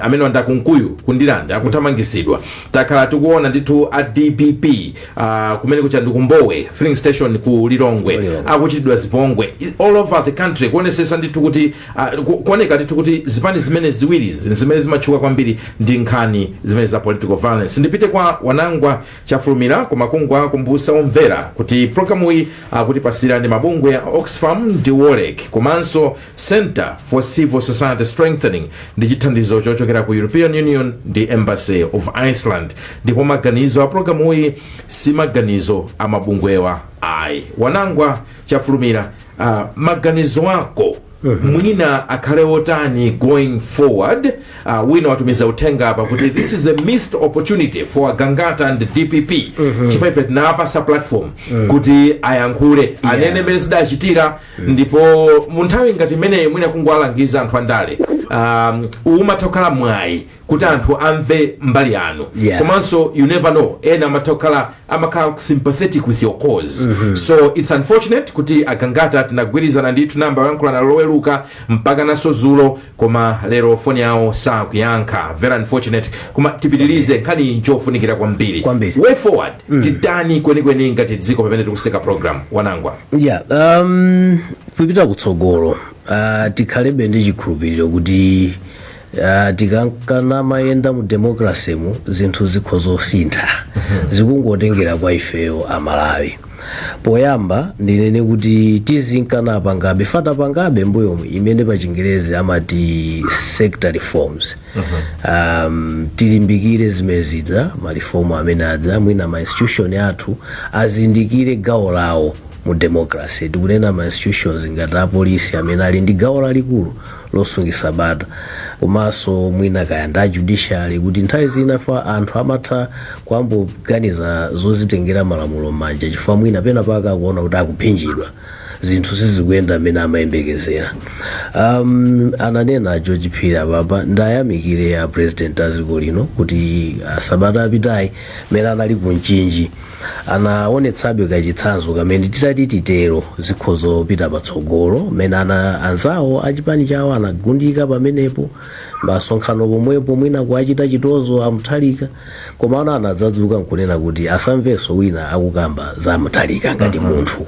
amene wanda Kunkuyu kundilande akuthamangisidwa. Takhala tikuona ndithu a DPP kumene kucha ndi kumbowe filling station ku Lilongwe akuchitidwa zipongwe. All over the country kuonesesa ndithu kuti kuoneka ndithu kuti zipani zimene ziwirizi zimene zimatchuka kwambiri ndi nkhani zimene za political violence. Ndipite kwa Wanangwa Chafulumira, koma kungowakumbutsa omvera kuti programu iyi akutipasira ndi mabungwe ya Oxfam ndi Wolrec komanso Center for Civil Society Strengthening ndi chithandizo chochokera ku European Union ndi Embassy of Iceland, ndipo maganizo a programu iyi si maganizo a mabungwewa, ayi. Wanangwa Chafulumira, maganizo ako Mwina akhale otani going forward? Wina watumiza uthenga apa kuti this is a missed opportunity for Gangata and DPP, chifukwa ife tinawapasa platform kuti ayankhule, anene mmene zidachitira. Ndipo mu nthawi ngati imeneyi, mwina kungowalangiza anthu andale, umatha kukhala mwayi kuti anthu amve mbali yanu. Komanso you never know, ena amatha kukhala, amakhala sympathetic with your cause. So it's unfortunate kuti Agangata tinagwirizana ndithu namba yoyankhula naloweluka mpaka naso zulo, koma lero foni yawo sakuyankha. Very unfortunate, koma tipitirize, nkhani njofunikira kwambiri. Kwambiri. Way forward, titani kwenikweni ngati dziko pamene tikuseka program, Wanangwa? Yeah, kupita kutsogolo, tikhalebe ndi chikhulupiriro kuti tikankana mayenda mu democracy mu, zinthu zikhozosintha, zikungotengera kwa ifeyo Amalawi. Poyamba ndinene kuti tizinkana pangabe fata pangabe mbuyomu imene pa Chingerezi amati sector reforms. Tilimbikire zimene zidza, ma reform amene adza, mwina ma institution athu azindikire gawo lawo mu democracy. Tikunena ma institutions ngati apolisi amene ali ndi gawo lalikulu losungisa bata, komanso mwina kaya ndi a judiciary, kuti nthawi zina fa anthu amatha kuyamboganiza zozitengera malamulo m'manja chifukwa mwina pena paka akuona kuti akuphinjidwa, zinthu sizikuyenda mmene amayembekezera. Ananena George Phiri apapa, ndayamikire ya president a dziko lino kuti sabata apitayi mmene anali ku Mchinji anaonetsabe kachitsanzo kamene titati titero zikhozopita patsogolo, mmene ana anzawo achipani chawo anagundika pamenepo masonkhano pomwepo, mwina kuachita chitozo Amuthalika, koma ana anadzadzuka nkunena kuti asamvenso wina akukamba za Amuthalika ngati munthu,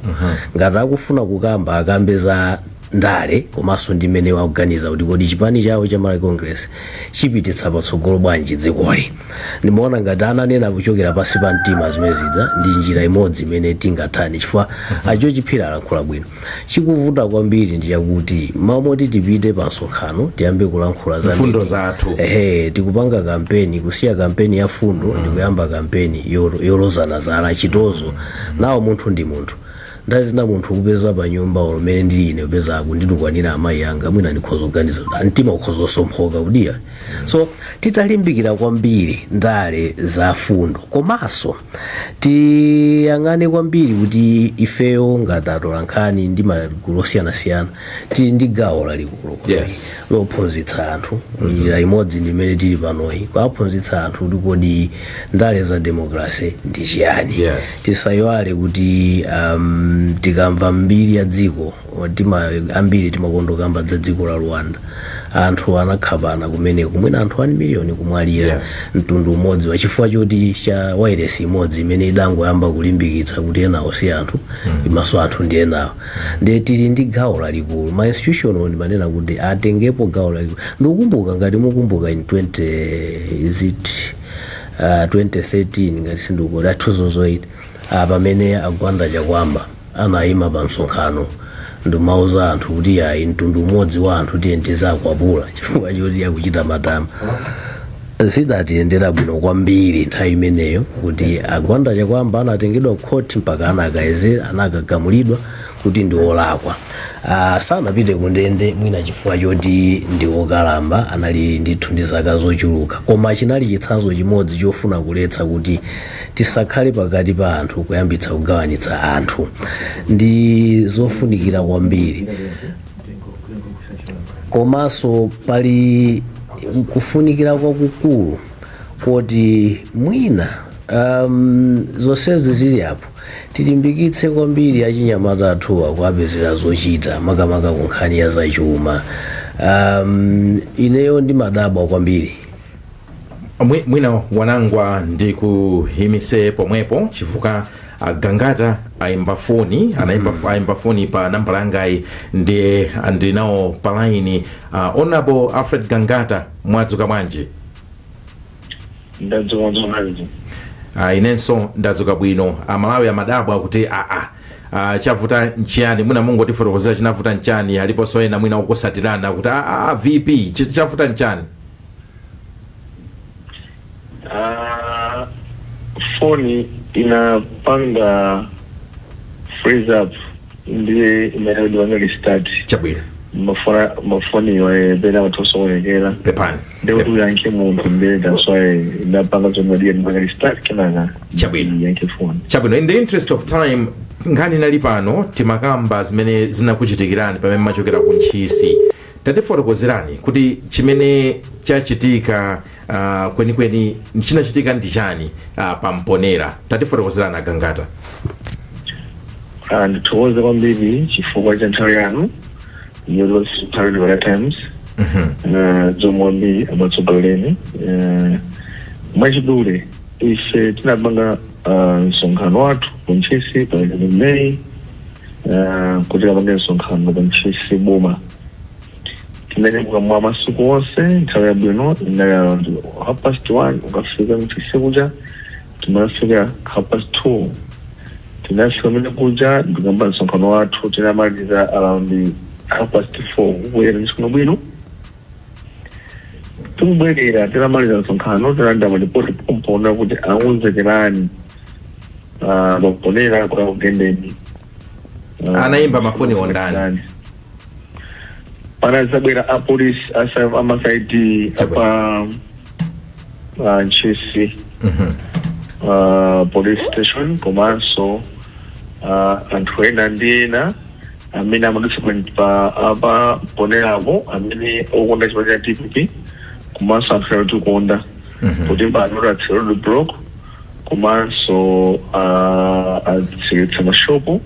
ngati akufuna kukamba akambe za ndale, komanso ndi mmene wakuganiza kuti kodi chipani chawo cha Malawi Congress chipititsa patsogolo bwanji dzikoli. Ndimaona ngati ananena kuchokera pansi pa mtima zimene zidza ndi njira imodzi imene tingathani, chifukwa a George Phiri alankhula bwino. Chikuvuta kwambiri ndi chakuti mamoti tipite pa msonkhano tiyambe kulankhula za mfundo zathu. Ehe, tikupanga kampeni, kusiya kampeni ya fundo ndikuyamba kampeni yolozana zala, chitozo. Nawo munthu ndi munthu, nthawi zina munthu kupeza pa nyumba umene ndili ine, kupeza akunditukwanira amayi anga, mwina ndikhoza kuganiza kuti mtima ukhoza kusomphoka kudiya. So titalimbikira kwambiri ndale za fundo, komanso tiyang'ane kwambiri kuti ifeyo ngati atolankhani ndi magulu osiyanasiyana tili ndi gawo lalikulu kwambiri lophunzitsa anthu. Njira imodzi ndi imene tili panoyi, kuwaphunzitsa anthu kuti kodi ndale za democracy ndi chiyani. Tisayiwale kuti tikamva mbiri ya dziko ambiri timakondokamba za dziko la Rwanda, anthu anakhapana kumeneko, mwina anthu 1 miliyoni kumwalira, mtundu umodzi wa chifukwa choti cha wairesi imodzi imene idangoyamba kulimbikitsa kuti enawo si anthu, imaso anthu ndi enawo. Ndiye tili ndi gawo lalikulu, ma institution ndimanena kuti atengepo gawo lalikulu. Ndikukumbuka, ngati mukumbuka, in 20 is it 2013, ngati sindikuti 2008, pamene Agwanda Chakwamba anayima pa msonkhano ndimauza anthu kuti ayi, mtundu umodzi wa anthu tiye tizakwapula chifukwa choti akuchita matama. Zidatiyendera bwino kwambiri nthawi imeneyo kuti Agwanda Chakwamba anatengedwa khoti mpaka anakayezera, anakagamulidwa kuti ndi olakwa. Sanapite kundende mwina chifukwa choti ndi okalamba, anali ndithu ndi zaka zochuluka, koma chinali chitsanzo chimodzi chofuna kuletsa kuti tisakhale pakati pa anthu kuyambitsa kugawanitsa anthu. Ndi zofunikira kwambiri. Komanso pali kufunikira kwakukulu kuti mwina zonsezi zili apo, tilimbikitse kwambiri achinyamata athuwa kuapezera zochita, makamaka ku nkhani ya zachuma. Ineyo ndimadabwa kwambiri. Mwina Wanangwa ndikuyimise pomwepo chifukwa Gangata ayimba foni, anayimba, ayimba foni pa nambala yangayi, ndiye ndinawo pa line. Honorable Alfred Gangata, mwadzuka bwanji? Ndadzuka bwanji? Inenso ndadzuka bwino. Amalawi amadabwa kuti aa, chavuta nchiyani? Mwina mungotifotokozera chinavuta nchani. Aliponso ena mwina okusatirana kuti aa, VP, chavuta nchani? Foni inapanga freeze up, ndiye imene ndipanga restart. Chabwino. Mafona mafoniyo pena amatha kusokonekera. Pepani. Ndekuti uyankhe munthu, ndiye that's why ndapanga zomwe ndipanga restart, kenaka Chabwino. yankhe phone. Chabwino, in the interest of time, nkhani inali pano, timakamba zimene zinakuchitikirani pamene machokera ku Ntchisi. Tatifotokozerani kuti chimene chachitika kwenikweni chinachitika ndi chani pamponera. Tatifotokozerani, Agangata. Ah, ndithokoze kwambiri chifukwa cha nthawi yanu yoti nthawi Times. Zikomo kwambiri, amatsogolereni. Mwachidule, ife tinapanga msonkhano wathu ku Ntchisi pa 11 May, kuti apange msonkhano pa Ntchisi boma. Tinanyamuka mwa masiku onse, nthawi yabwino inali around 1:30 ukafika Ntchisi kuja. Timafika 2:30, tinafika kumene kuja ndikamba msonkhano wathu. Tinamaliza around 4:30, kubwera msonkhano bwino. Tikubwerera, tinamaliza msonkhano, tinalanda malipoti pompona kuti akonzekerani pakuponera kuti akugendeni. Anayimba mafoni ondani? Panazabwera apolisi ama CID apa Ntchisi police station, komanso anthu ena ndi ena amene amadutsa pa apa ponerapo, amene okonda chipani cha DPP, komanso anthu ena otikonda, kuti pano tatseka road block, komanso atseketsa mashopu,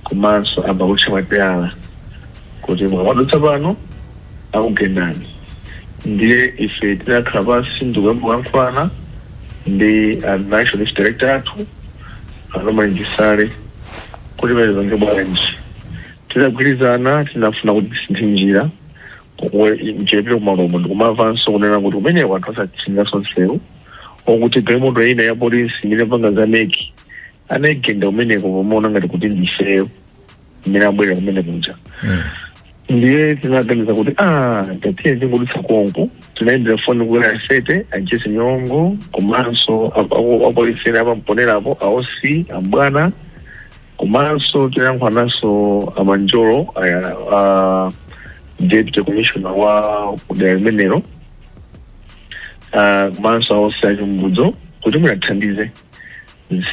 komanso ambakutcha matayala kuti mukamadutsa pano akugendani. Ndiye ife tinakhala pansi ndikuyamba kuyankhulana ndi a national youth director athu, a Norman Chisale, kuti pene pange bwanji. Tidagwirizana, tinafuna kuti tisinthe njira njira kumalomo, ndikumamvanso kunena kuti kumeneko anthu asatchingaso nsewu, okuti galimoto ina ya polisi imene panga za MEC anayigenda kumeneko, pomaona ngati kuti ndifeyo imene abwerera kumene kuja. Ndiye tinaganiza kuti tatiye tingodutsa konko. Tinayimbira foni kukwera sete anchesi nyongo, komanso apolisi ena apamponerapo, a OC ambwana, komanso tinayankhulananso amanjolo aya, a deputy commissioner wa kudera limenelo, komanso a OC achimbudzo kuti mwina tithandize.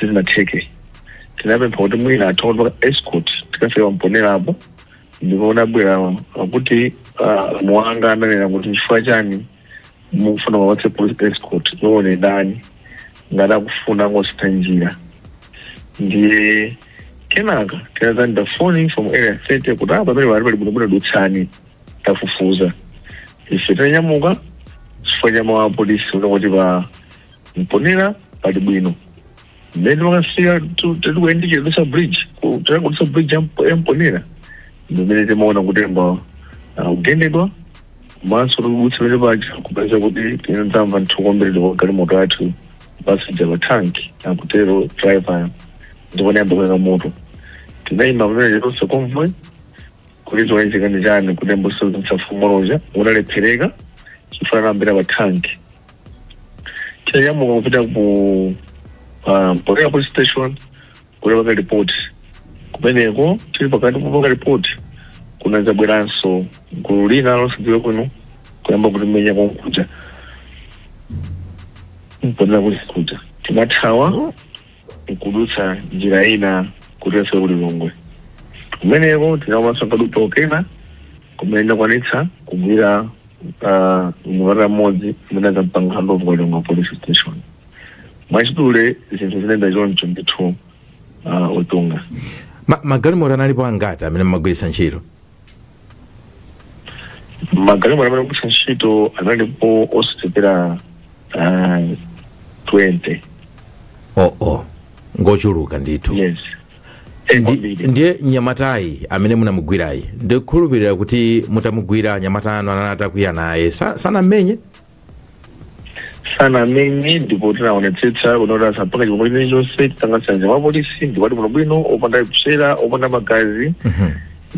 Sizinatheke. Tinapempha kuti mwina atha kuti escort tikafika pamponerapo, ndipo unabwera kuti muwanga ananena kuti chifukwa chani mukufuna mapatse police escort, iwone ndani ngati akufuna angosintha njira. Ndiye kenaka tinazandira foni from Area 30 kuti pamene pali pali bwinobwino, dutsani, tafufuza. Ife tinanyamuka chifukwa cha mawu a polisi una kuti pa mponera pali bwino. Mmene timakafika, tikuyandikira dusa bridge, tinangodusa bridge ya Mponera, ndimene timaona kuti mba kugendedwa, komanso tikudutsa pamene paja kupeza kuti tinadzamva nthu kwambiri kwa galimoto yathu pasija pa tanki, akutero driver, ndipo nayamba kuyaka moto. Tinayima pamene tonse convoy kuti tione ndi chani, kuti ambosenzesa unalephereka chifukwa anayambira pa tanki. Tinanyamuka kupita ku Mponera police station kuti panga report. Kumeneko tili pakati popanga report, kunadzabweranso gulu lina losadziwika bwino kuyamba kutimenya konkuja Mponera police kuja. Tinathawa nkudutsa njira ina kuti afike ku Lilongwe. Kumeneko tinaomanso kadupa kena kumene ndakwanitsa kugwira mnyamata mmodzi amene adzampanga handover ku Lilongwe police station. Mwachidule, zinthu zinayenda choncho ndithu, utunga. Magalimoto analipo angati amene mmagwiritsa ntchito? Magalimoto amene agwiritsa ntchito analipo osachepera 20. Oh, ngochuluka ndithu. Yes. Ndiye nyamatayi amene munamugwirayi, ndikukhulupirira kuti mutamugwira nyamata anu anali atakwiya naye. Sanammenye? Sanamenye, ndipo tinaonetsetsa kuti asapanga chipongwe chilichonse. Titangasanja mwa polisi ndipo bwino bwino, opanda kupsera, opanda magazi,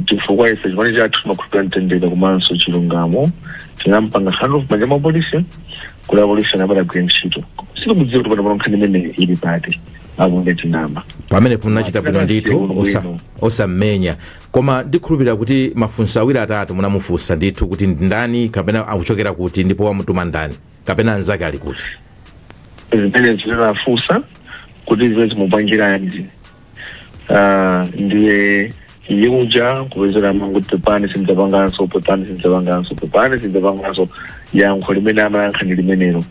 chifukwa ife chipani chathu timakhulupirira mtendere komanso chilungamo. Tinampanga handoff manja mwa polisi kuti apolisi anapata kugwira ntchito. Sitikudziwa kuti pano nkhani imene ili pati. Akunde tinama. Pamene munachita bwino ndithu. Bwino. Osammenya, koma ndikhulupirira kuti mafunso awiri atatu munamufunsa ndithu kuti ndani kapena akuchokera kuti, ndipo wamutuma ndani, kapena anzake ali kuti. Zimene zinafunsa kuti zimene zimupangiranji. Ah, ndiye iye uja kupezera mangu, "Pepani, sindidzapanganso, pepani, sindidzapanganso, pepani, sindidzapanganso." Yankho limene amayankha ndi limenelo.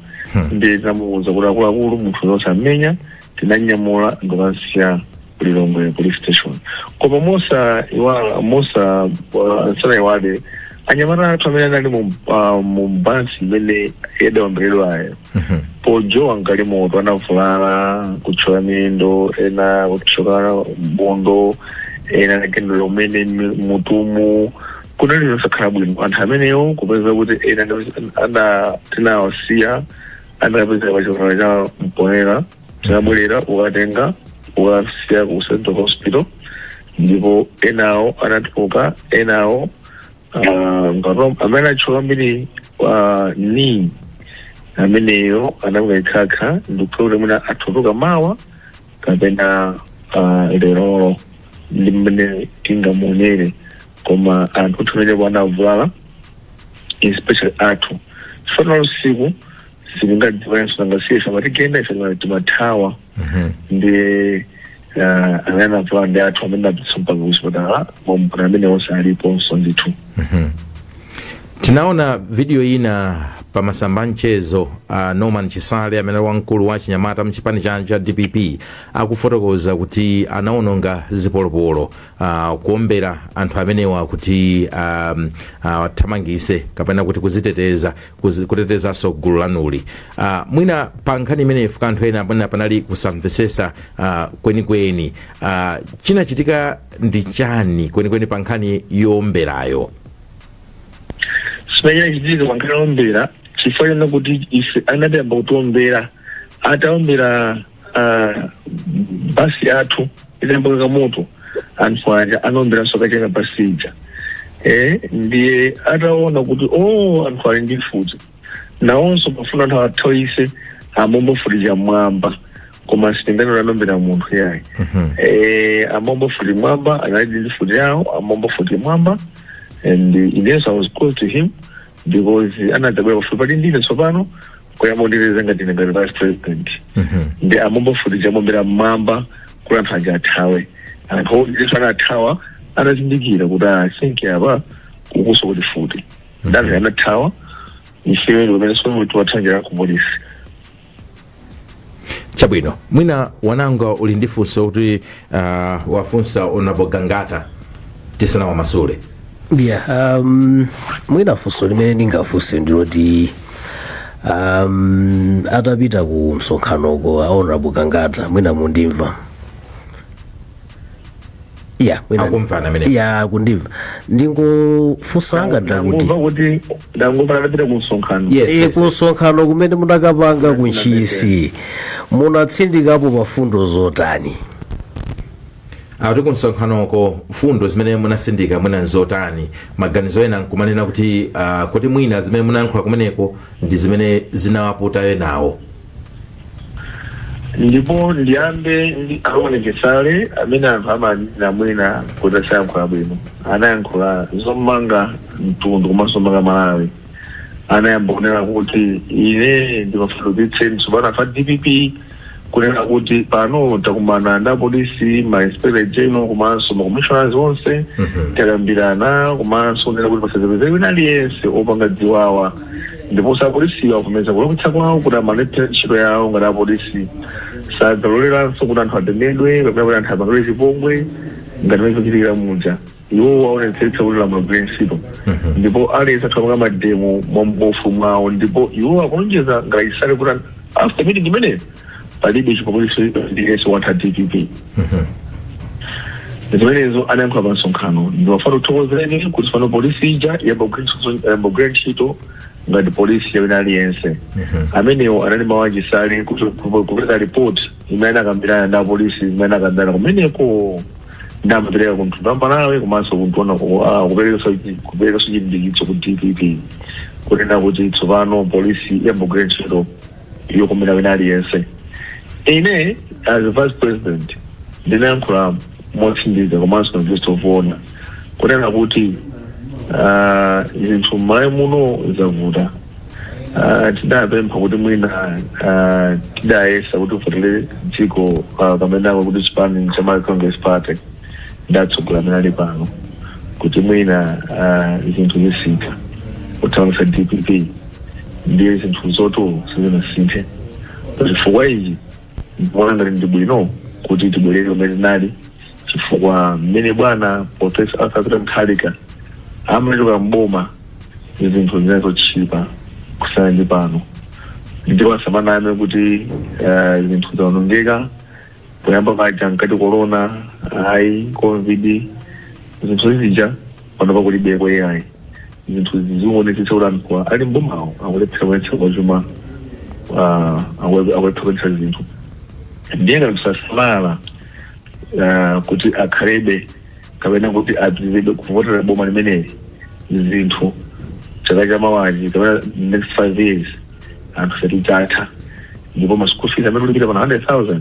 Ndiye tinamuwuza kuti, "Akuluakulu, munthu yosamenya." Tinanyamula ndikansiya kuLilongwe Police Station. Koma mosa iwala, mosa sanayiwale anyamata athu amene anali mu basi imene yadawomberedwayo pojowa mgalimoto, anavulala, kuthyoka miyendo, ena kuthyoka mbondo, ena anagendera umene mutumu. Kunali zosakhala bwino. Anthu amenewo kupeza kuti ena ana tinawasiya, anapeza pachipatala cha Mponera, tinabwerera ukatenga ukasiya ku Central Hospital, ndipo enawo anatuluka. Enawo ngati amene atchuka ambiri ni ameneyo anamukayikhakha, ndikuti mwina atuluka mawa kapena lerolo, ndi mmene tingamuonere. Koma anthu kuti amene anavulala, especially athu, chifukwa usiku sitingadziwenso, nangasiye samatigenda, ife timathawa. Ndi amene anavulala ndi athu amene apitsa mpaka kuchipatala mompana, amene onse aliponso ndithu. Tinaona video ina pa masamba mchezo, Norman Chisale amene ali wamkulu wa chinyamata mchipani chanu cha DPP akufotokoza kuti anaononga zipolopolo kuombera anthu amenewa kuti athamangise kapena kuti kuziteteza, kutetezanso gulu lanuli. Mwina pa nkhani imeneyi anthu ena mwina panali kusamvesesa kwenikweni. Chinachitika ndi chani kwenikweni pa nkhani yowomberayo? Chimene chinachitika pa nkhani yowombera, chifukwa chona kuti ife anatiyamba kutiombera, ataombera basi yathu itayamba kamoto, anthu aja anaomberanso kachena basi ija. Ndiye ataona kuti, oh, anthu ali ndi mfuti, nawonso pafuna anthu athawise, amomba mfuti chamwamba, koma sitinganena anombera munthu yayi. Amomba mfuti mwamba, anali ndi mfuti yawo, amomba mfuti mwamba, and inenso I was close to him because anadzabwera pafupi pali ndine tsopano kuyamba kunditeteza ngati ine ngati vice president. Ndi amomba mfuti chamombera mmwamba kuti anthu aja athawe. Anthu onse anathawa, anazindikira kuti asinki apa kukuso kuti futi ndanthu anathawa. Ifeyo ndi pamene somo tiwathangira ku polisi. Chabwino, mwina Wananga uli ndi funso kuti wafunsa Honorable Gangata tisanawamasule. Yeah, mwina funso limene ndingafunse ndiloti atapita ku msonkhanoko a Honorable Gangata, mwina mundimva? Yeah, mwina. Akumvana amene. Yeah, akundimva. Ndingofunsa langa ndakuti Ndangomva kuti, ndangomva atapita ku msonkhano. Yes. Ku msonkhano kumene munakapanga ku Ntchisi, munatsindikapo pa fundo zotani? Akuti ku msonkhanoko fundo zimene munasindika mwina nzotani? Maganizo ena nkumanena kuti kuti mwina zimene munayankhula kumeneko ndi zimene zinawaputa enawo. Ndipo ndiyambe ndi a Norman Chisale amene anthu amanena mwina kuti asayankhula bwino. Anayankhula zomanga mtundu komanso zomanga Malawi. Anayamba kunena kuti, "Ine ndimafulukitse tsopano afa DPP," kunena kuti pano takumana ndi apolisi, ma inspector general komanso ma commissioners onse, takambirana komanso kunena kuti pasadzapezeke wina aliyense opanga dziwawa. Ndiponso apolisiwo avomereza kulakwitsa kwawo kuti amalephera ntchito yawo ngati apolisi, sadzaloleranso kuti anthu atemedwe kapena kuti anthu apangidwe chipongwe ngati mmene zikuchitikira muja. Iwo aonetsetsa kuti lamulo ligwire ntchito ndipo aliyense atha kupanga mademo mwaufulu mwawo. Ndipo iwo akulonjeza ngati Chisale kuti after meeting imeneyo palibe chipongwe chilichonse wa anthu a DPP. Zimenezo anayankhula pa msonkhano. Ndimafuna kuthokozeni kuti pano polisi ija yamba kugwira ntchito ngati polisi yawina aliyense. Amenewo anali mawu a Chisale kupereka report imene anakambirana ndi apolisi, imene anakambirana kumeneko, ndi amapereka ku mtundu wa Malawi komanso kuntona kuperekanso chilimbikitso ku DPP kunena kuti tsopano polisi yamba kugwira ntchito yokomera wina aliyense. Ine as a vice president ndinayankhula motsindika komanso guest of honor kunena kuti zinthu m'Malawi muno zavuta. Tidapempha kuti mwina tidayesa kuti tivotere dziko kamenako kuti chipani cha Malawi Congress Party ndatsogolera amene ali pano kuti mwina zinthu zisintha kuthamangitsa DPP, ndiye zinthu zoto sizinasinthe. Chifukwa ichi ndikuona ngati ndi bwino kuti tibwerere kumene tinali, chifukwa mmene bwana Professor Arthur Peter Mutharika amachoka mboma zinthu zinali zotchipa kusiyana ndi pano. Ndipo asamaname kuti zinthu zawonongeka. Poyamba paja nkati corona, ayi, COVID, zinthu zija pano pakulibeko ayi. Zinthu zikuonetsetsa kuti anthu ali mbomawo akulephera kuyendetsa kwa chuma, akulephera kuyendetsa zinthu. Ndiye ngati tisasamala kuti akhalebe kapena kuti apitirize kuvotera boma limeneli, zinthu chaka chamawachi kapena next 5 years anthu satidzatha. Ndipo ma school fees amene ulipira pano 100,000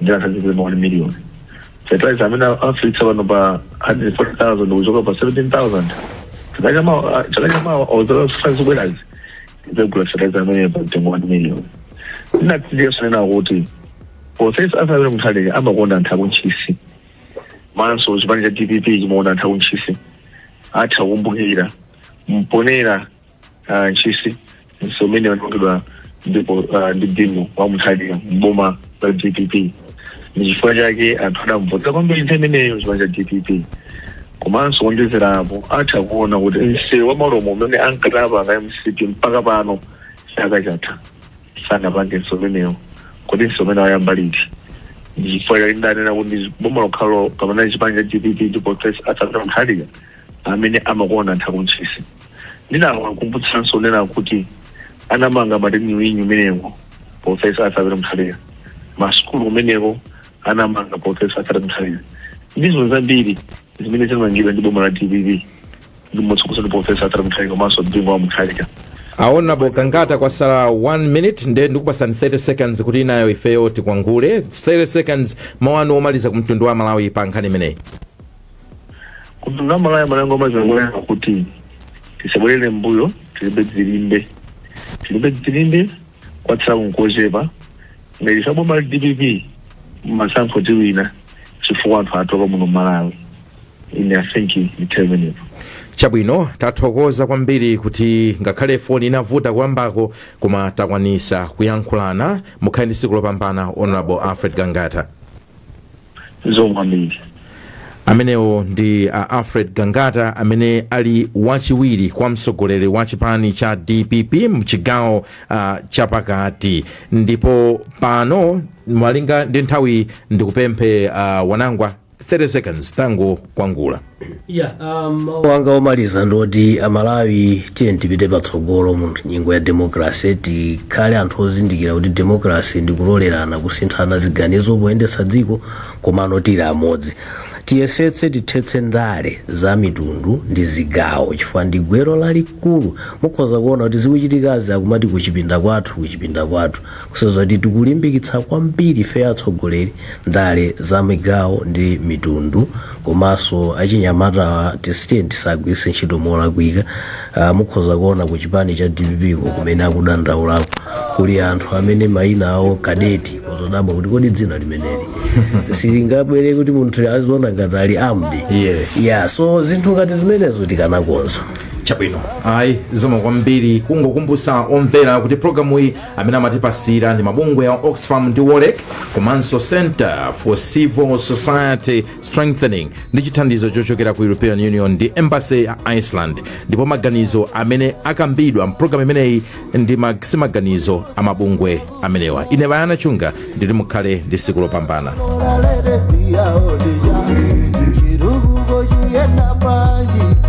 ndi anthu azipira ma 1 million. Fertilizer amene afitsa pano pa 140,000 kuchoka pa 17,000, chaka chamawa ozaka zikubwerazi tidzagula fertilizer amene pa mtengo 1 million. Ndinatsindika nena kuti Professor Arthur Peter Mutharika amakonda anthu akuNtchisi, manso chipani cha DPP chimakonda anthu akuNtchisi. Atha kukumbukira Mponera, Ntchisi, nso umene wanongedwa ndipo ndi Bingu wa Mutharika mboma la DPP. Ndi chifukwa chake anthu adamvotera kwambiri nthawi imeneyo chipani cha DPP. Komanso kuonjezerapo, atha kuona kuti msewu wa malomo umene ankatapanga MCP mpaka pano chaka chatha sanapange msewu umenewo. Kodi msewu umene wayamba liti? Ndi chifukwa chake ndanena kuti ndi boma lokhalo kapena chipani cha DPP ndi Professor Arthur Peter Mutharika amene amakonda anthu akuNtchisi. Ndinawakumbutsanso kunena kuti anamanga mateniwinyu umeneko Professor Arthur Peter Mutharika, masukulu kumeneko anamanga Professor Arthur Peter Mutharika, ndizo zambiri zimene zinamangidwa ndi boma la DPP ndi motsogozedwa ndi Professor Arthur Mutharika komanso Bingu wa Mutharika. Honorable Gangata, kwasala 1 minute, nde ndikupasani 30 seconds kuti inayo ifeyo tikwangule. 30 seconds, mawu anu omaliza ku mtundu wa Malawi pa nkhani imeneyi. Kumtundu wa Malawi, malengo omaliza kuti tisabwerere mbuyo, tilibe dzilimbe, tilibe dzilimbe, kwatsala kunkochepa. Ngati saboma la DPP, masankho tiwina chifukwa anthu atopa muno Malawi. Ine I think ndithere pamenepo. Chabwino, tathokoza kwambiri kuti ngakhale foni inavuta kuyambako, koma takwanisa kuyankhulana. Mukhale ndi tsiku lopambana, Honorable Alfred Gangata. Zikomo kwambiri. Amenewo ndi Alfred Gangata amene ali wachiwiri kwa mtsogoleri wa chipani cha DPP mchigawo chapakati. Ndipo pano malinga ndi nthawi ndikupemphe Wanangwa, 30 seconds, tangokwangula. Yeah, mawu anga omaliza ndoti Amalawi tiye tipite patsogolo mu nyengo ya democracy. Tikhale anthu ozindikira kuti democracy ndi kulolerana kusinthana ziganizo poyendetsa dziko, komano tili amodzi. Tiyesetse tithetse ndale za mitundu ndi zigawo chifukwa ndi gwero lalikulu. Mukhoza kuona kuti zikuchitikazi akumati kuchipinda kwathu, kuchipinda kwathu, kusonyeza kuti tikulimbikitsa kwambiri ife atsogoleri ndale za migawo ndi mitundu. Komanso achinyamatawa tisiye tisagwiritse ntchito molakwika. Mukhoza kuona ku chipani cha DPP ko kumene akudandaulako kuli anthu amene mayina awo Kadeti, kozodabwa kuti kodi dzina limeneli silingabwere kuti munthu aziona ngati ali amdi. Yeah, so zinthu ngati zimenezo tikanakonza. Chabwino, ayi, zikomo kwambiri. Kungokumbutsa omvera kuti programu iyi amene amatipasira ndi mabungwe ya Oxfam ndi Wolrec komanso Center for Civil Society Strengthening ndi chithandizo chochokera ku European Union ndi Embassy ya Iceland. Ndipo maganizo amene akambidwa mpulogalamu imeneyi ndi si maganizo a mabungwe amenewa. Ine Bayana Chunga nditi mukhale ndi tsiku lopambana. Latest yawo.